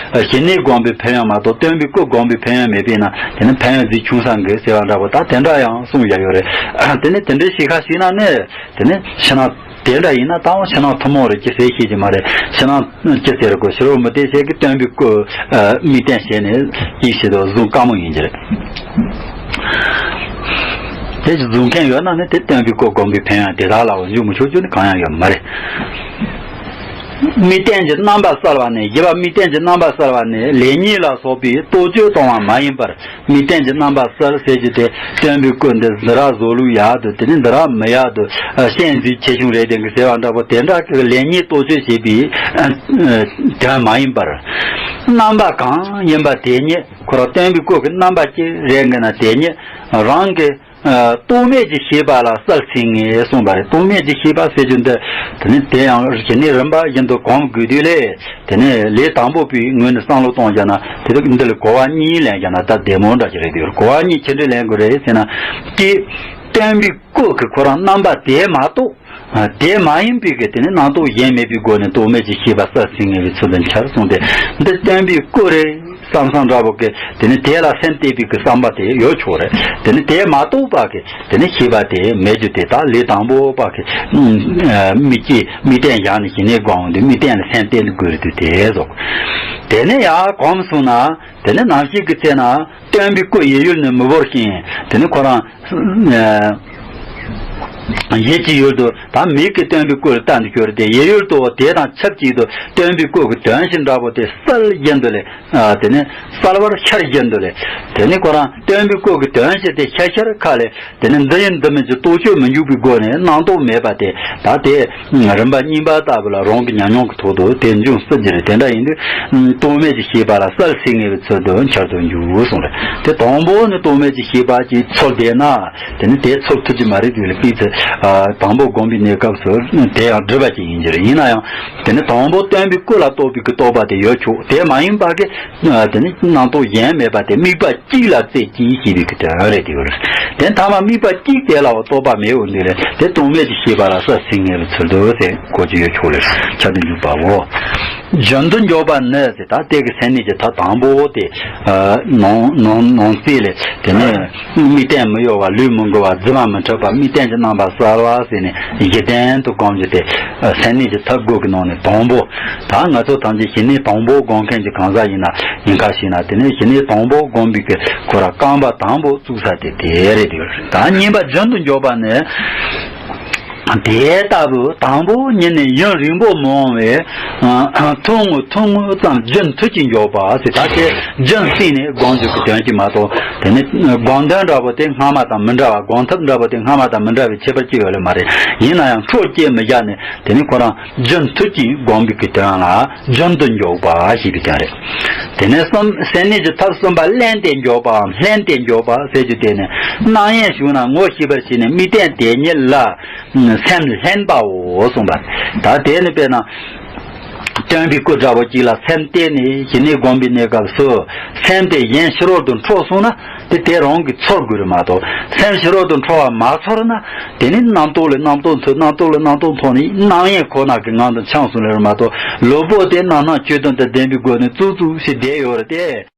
ཞི་གནས་སྒོམ་པའི་ཕན་ཡོན་མ་གཏོགས་སྟོན་པའི་སྐུ་སྒོམ་པའི་ཕན་ཡོན་མེད་པས་ན། དེ་ནི་ཕན་ཡོན་རྫས་ཆུང་ས་འགི་ཟེར་བ་འདྲ་པོ་ད་དེ་འདྲ་ཡང་གསུངས་ཡ་ཡོད་རེད། དེ་ནི་དེ་འདྲའི་ཞིག་ཁ་ཞིག་ན་ནི། དེ་ནི་ཕྱི་ནང་དེ་འདྲ་ཡིན་ན་ད་འོང་ཕྱི་ནང་ཐུན་མོང་རེད་ཅེས་ཟེར་ཤེས་ཀྱི་མ་རེད། ཕྱི་ནང་ཅི་ཟེར་དགོས། ཕྱི་རོལ་མུ་སྟེགས་བྱེད་ཀྱི་སྟོན་པའི་སྐུ་ཨ་དམིགས་རྟེན་བྱས་ནས་ཡིད་ཆེས་དང་བཟུང་དཀའ་མོ་ཡིན་གྱི་རེད། དེ་བཟུང་མཁན་ཡོད་ན་ནི་དེ་སྟོན་པའི་སྐུ་སྒོམ་པའི་ཕན་ཡོན་དེ་དག་ལ་འཇུག་མི་ཆོག་རྒྱུ་ནི་གང་ཡང་ཡོད་མ་རེད། དམིགས་རྟེན་གྱི་རྣམ་པ་གསལ་བ་ནི། བཞི་པ་དམིགས་རྟེན་གྱི་རྣམ་པ་གསལ་བ་ནི་ལེགས་ཉེས་ལ་སོགས་པའི་རྟོག་དཔྱོད་གཏོང་བ་མ་ཡིན་པར། དམིགས་རྟེན་གྱི་རྣམ་པ་གསལ་ཟེར་རྒྱུ་དེ། སྟོན་པའི་སྐུ་འདི་འདི་ར་བཟོ་ལུགས་ཡག་ཏུ། དེ་ནི་འདི་ར་མི་ཡག་ཏུ། ཨ་ཤན་འཛིན་ཆེ་ཆུང་རེད་དེ་གི་ཟེར་བ་འདྲ་པོ་དེ་འདྲ་གི་ལེགས་ཉེས་རྟོག་དཔྱོད་བྱེད་པའི་ཨ་ཨ་དོན་མ་ཡིན་པར། རྣམ་པ་གང་ཡིན་པ་དེ་ཉིད། ཁོ་རང་སྟོན་པའི་སྐུ་གི་རྣམ་པ་ཅི་རེད་གི་ན་དེ་ཉིད་རང་གི་ཨ་རྟོག་མེད་ཀྱི་ཤེས་པ་ལ་གསལ་ཚིག་ངེས་གསུངས་པ་རེད། རྟོག་མེད་ཀྱི་ཤེས་པ་ཟེར་རྒྱུ་འདི། དེ་ནི་དེ་ཡང་ཞི་གནས་རིམ་པ་བཞིན་དུ་གོམས་དགོས་དུས་ལས། དེ་ནས་ལས་དང་པོ་པའི་ངོས་ནས་བསམ་བློ་གཏོང་བྱས་ན། དེ་དག་འདི་ལ་གོ་བ་གཉིས་ལེན་བྱས་ན་ད་བདེ་མོ་འདྲ་ཞིག་རེད་འདུག། གོ་བ་གཉིས་ཅི་འདྲ་ལེན་དགོས་རེད་ཟེར་ན། གཅིག། སྟོན་པའི་སྐུ་གི་ཁོ་རང་རྣམ་པ་དེ་མ་གཏོགས། ཨ་དེ་མ་ཡིན་པའི་གི་དེ་ནི་རྣམ་རྟོག་གཞན་མེད་པའི་སྒོ་ནས་རྟོག་མེད་ཀྱི་ཤེས་པ་གསལ་ཚིག་ངེས་པའི་ཚུལ་དུ་འཆར་གསུངས་ཏེ། འདི་སྟོན་པའི་སྐུ་རེད་བསམ་བསམ་འདྲ་པོ་གི། དེ་ནི་དེ་ལ་སེམས་གཏད་པའི་གི་བསམ་པ་དེ་ཡོད་ཆོག་རེད། དེ་ནི་དེ་མ་གཏོགས་པ་གི། དེ་ནི་ཤེས་པ་དེ་མེད་རྒྱུ་དེ་དག་ལས་དང་པོ་པ་གི་ཨ་དམིགས་རྐྱེན་དམིགས་རྟེན་བཞག་ནས་ཞི་གནས་སྒོམ་འོང་དུས་དམིགས་རྟེན་ལ་སེམས་གཏད་དགོས་རེད་དུས་དེ་སོགས། དེ་ནས་ཡར་གོམས་སོང་ན། དེ་ནས་ནམ་ཞིག་གི་ཚེ་ན་སྟོན་པའི་སྐུ་ཡིད་ཡུལ་ནས་མི་བོར་ཞིང་། དེ་ནས་ཁོ་རང་ཨ་ ཡིད་ཀྱི་ཡུལ་དུ་ད་མིག་གིས་སྟོན་པའི་སྐུ་ལ་ལྟ་འདི་ཤོར་ཏེ། ཡིད་ཡུལ་དུ་དེ་དང་ཆབས་ཅིག་ཏུ་སྟོན་པའི་སྐུ་གི་དོན་ཞིག་འདྲ་པོ་དེ་གསལ་བཞིན་དུ་ལས། ཨ། དེ་ནས་གསལ་བར་ཤར་བཞིན་དུ་ལས། དེ་ནས་ཁོ་རང་སྟོན་པའི་སྐུ་གི་དོན་ཞིག་དེ་ཤར་ཤར་ཁ་ལས། དེ་ནས་འདི་ཡིན་འདི་མིན་གྱི་རྟོག་དཔྱོད་མི་འཇུག་པའི་སྒོ་ནས་རྣམ་རྟོག་མེད་པ་དེ། ད་དེ་རིམ་པ་གཉིས་པ་ལྟ་བུ་ལ་རང་གི་ཉམས་མྱོང་གི་ཐོག་ཏུ་དེ་འབྱུང་སྲིད་ཀྱི་རེད། དེ་འདྲ་ཡིན་དུས་རྟོག་མེད་ཀྱི་ཤེས་པ་ལ་གསལ་སིང་ངེ་བའི་ཚུལ་དུ་འཆར་དུ་འཇུག་གསུངས་རེད། དེ་དང་པོ་ནི་རྟོག་མེད་ཀྱི་ཤེས་པ་ཅིག་ཚོར་བསྡད་ན། དེ་ནི་དེ་ཚོར་ཐུབ་ཀྱི་མ་རེད་དུས་ལ། དཔེ་ཚེ་དང་པོ་སྒོམ་པའི་གནས་སྐབས་སུ་དེ་ཡང་སྒྲུབ་པ་ཅིག་ཡིན་གྱི་རེད། ཡིན་ན་ཡང་དེ་ནི་དང་པོ་སྟོན་པའི་སྐུ་ལ་རྟོགས་པའི་གི་རྟོགས་པ་དེ་ཡོད་ཆོག་དེ་མ་ཡིན་པ་གི། དེ་ནི་རྣམ་རྟོག་གཞན་མེད་པ་དེ་དམིགས་པ་གཅིག་ལ་རྩེ་གཅིག་ཞེས་པའི་གི་དོན་རེད་དེ་ཡོད་རེད། དེ་མཐའ་མ་དམིགས་པ་གཅིག་དེ་ལའོ་རྟོགས་པ་མེད་འོ་འདི་ལས་དེ་རྟོག་མེད་ཀྱི་ཤེས་པ་ལ་གསལ་སིང་ངེ་བའི་ཚུལ་དུ་དེ་གོ་རྒྱུ་ཡོད་ཆོག་ལས་འཆར་དུ་འཇུག་པའོ། རྒྱུན་དུ་འཇོག་པ་ནི་ཟེར། ད་དེ་གི་སེམས་གནས་ཀྱི་ཐབས་དང་པོ་དེ། ནང་ནང་ནང་གསེས་ལས། དེ་ནས་དམིགས་རྟེན་མི་གཡོ་བ། ལུས་མི་འགུལ་བ། རྫི་མ་མི་འཁྲུགས་པ། དམིགས་རྟེན་གྱི་རྣམ་པ་གསལ་བ་ཟེར་ནས་གཞི་རྟེན་དུ་བསྒོམ་རྒྱུ་དེ། སེམས་གནས་ཀྱི་ཐབས་དགུ་གི་ནང་ནས་དང་པོ། ད་ང་ཚོ་ཐམས་ཅད་ཞི་གནས་དང་པོ་སྒོམ་མཁན་གྱི་གང་ཟག་ཡིན་ན་ཡིན་ཁ་ཞིག་ན། དེ་ནས་ཞི་གནས་དང་པོ་སྒོམ་པའི་གི་ཁོ་ར་རྐང་པ་དང་པོ་བཙུགས་ས་དེ་དེ་རེད་དེ། ད་གཉིས་པ་རྒྱུན་དུ་འཇོག་པ་ནི། དེ་ལྟ་བུ་དང་པོ་ཉིད་ནས་ཡུན་རིང་པོ་མི་འོང་བའི་ཐུང་ངུ་ཐུང་ངུ་ཙམ་རྒྱུན་མཐུད་ཀྱིས་འཇོག་པ་ཟེར། ད་དེ་རྒྱུན་བསྲིངས་ནས་སྒོམ་རྒྱུ་གི་དོན་གྱིས་མ་གཏོགས། དེ་ནི་སྒོམ་དོན་འདྲ་པོ་དེ་སྔ་མ་དང་མི་འདྲ་བ། སྒོམ་ཐབས་འདྲ་པོ་དེ་སྔ་མ་དང་མི་འདྲ་བའི་ཁྱད་པར་ཅི་ཡོད་ལེ་མ་རེད། ཡིན་ན་ཡང་འཕྲོ་བཅད་མི་བཞག་ནས་དེ་ནི་ཁོ་རང་རྒྱུན་མཐུད་ཀྱིས་སྒོམ་པའི་གི་དོན་ལ་རྒྱུན་དུ་འཇོག་པ་ཞེས་པའི་དོན་རེད། དེ་ནས་གསུམ། སེམས་གནས་ཀྱི་ཐབས་གསུམ་པ་བརླན་ཏེ་འཇོག་པའམ་ལྷན་ཏེ་འཇོག་པ་ཟེར་རྒྱུ་དེ་ནི། སྣང་ཡས་བྱུང་ན་ངོ་ཤེས་པར་བྱས་ནས་དམིགས་རྟེན་དེ་ཉིད་ལ་སེམས་ལྷན་པའོ་གསུངས་པ། ད་དེ་ནི་དཔེར་ན། སྟོན་པའི་སྐུ་འདྲ་བོ་གཅིག་ལ་སེམས་གཏད་ནས་ཞི་གནས་སྒོམ་པའི་གནས་སྐབས་སུ། སེམས་དེ་གཞན་ཕྱི་རོལ་དུ་འཕྲོ་སོང་ན་དེ་དེ་རང་གིས་ཚོར་དགོས་རེད་མ་གཏོགས། སེམས་ཕྱི་རོལ་དུ་འཕྲོ་བ་མ་ཚོར་ན། དེ་ནི་རྣམ་རྟོག་ལས་རྣམ་རྟོག་མཐོ། རྣམ་རྟོག་ལས་རྣམ་རྟོག་མཐོ་ནས་སྣང་ཡས་ཁོ་ན་གི་ངང་དུ་འཁྱམས་སོང་ལེ་རེད་མ་གཏོགས། ལུས་པོ་དེ་རྣམ་སྣང་ཆོས་དོན་དང་ལྡན་པའི་སྒོ་ནས་བཙུགས་བཙུགས་ཤིག་བསྡད་ཡོད་རེད་དེ།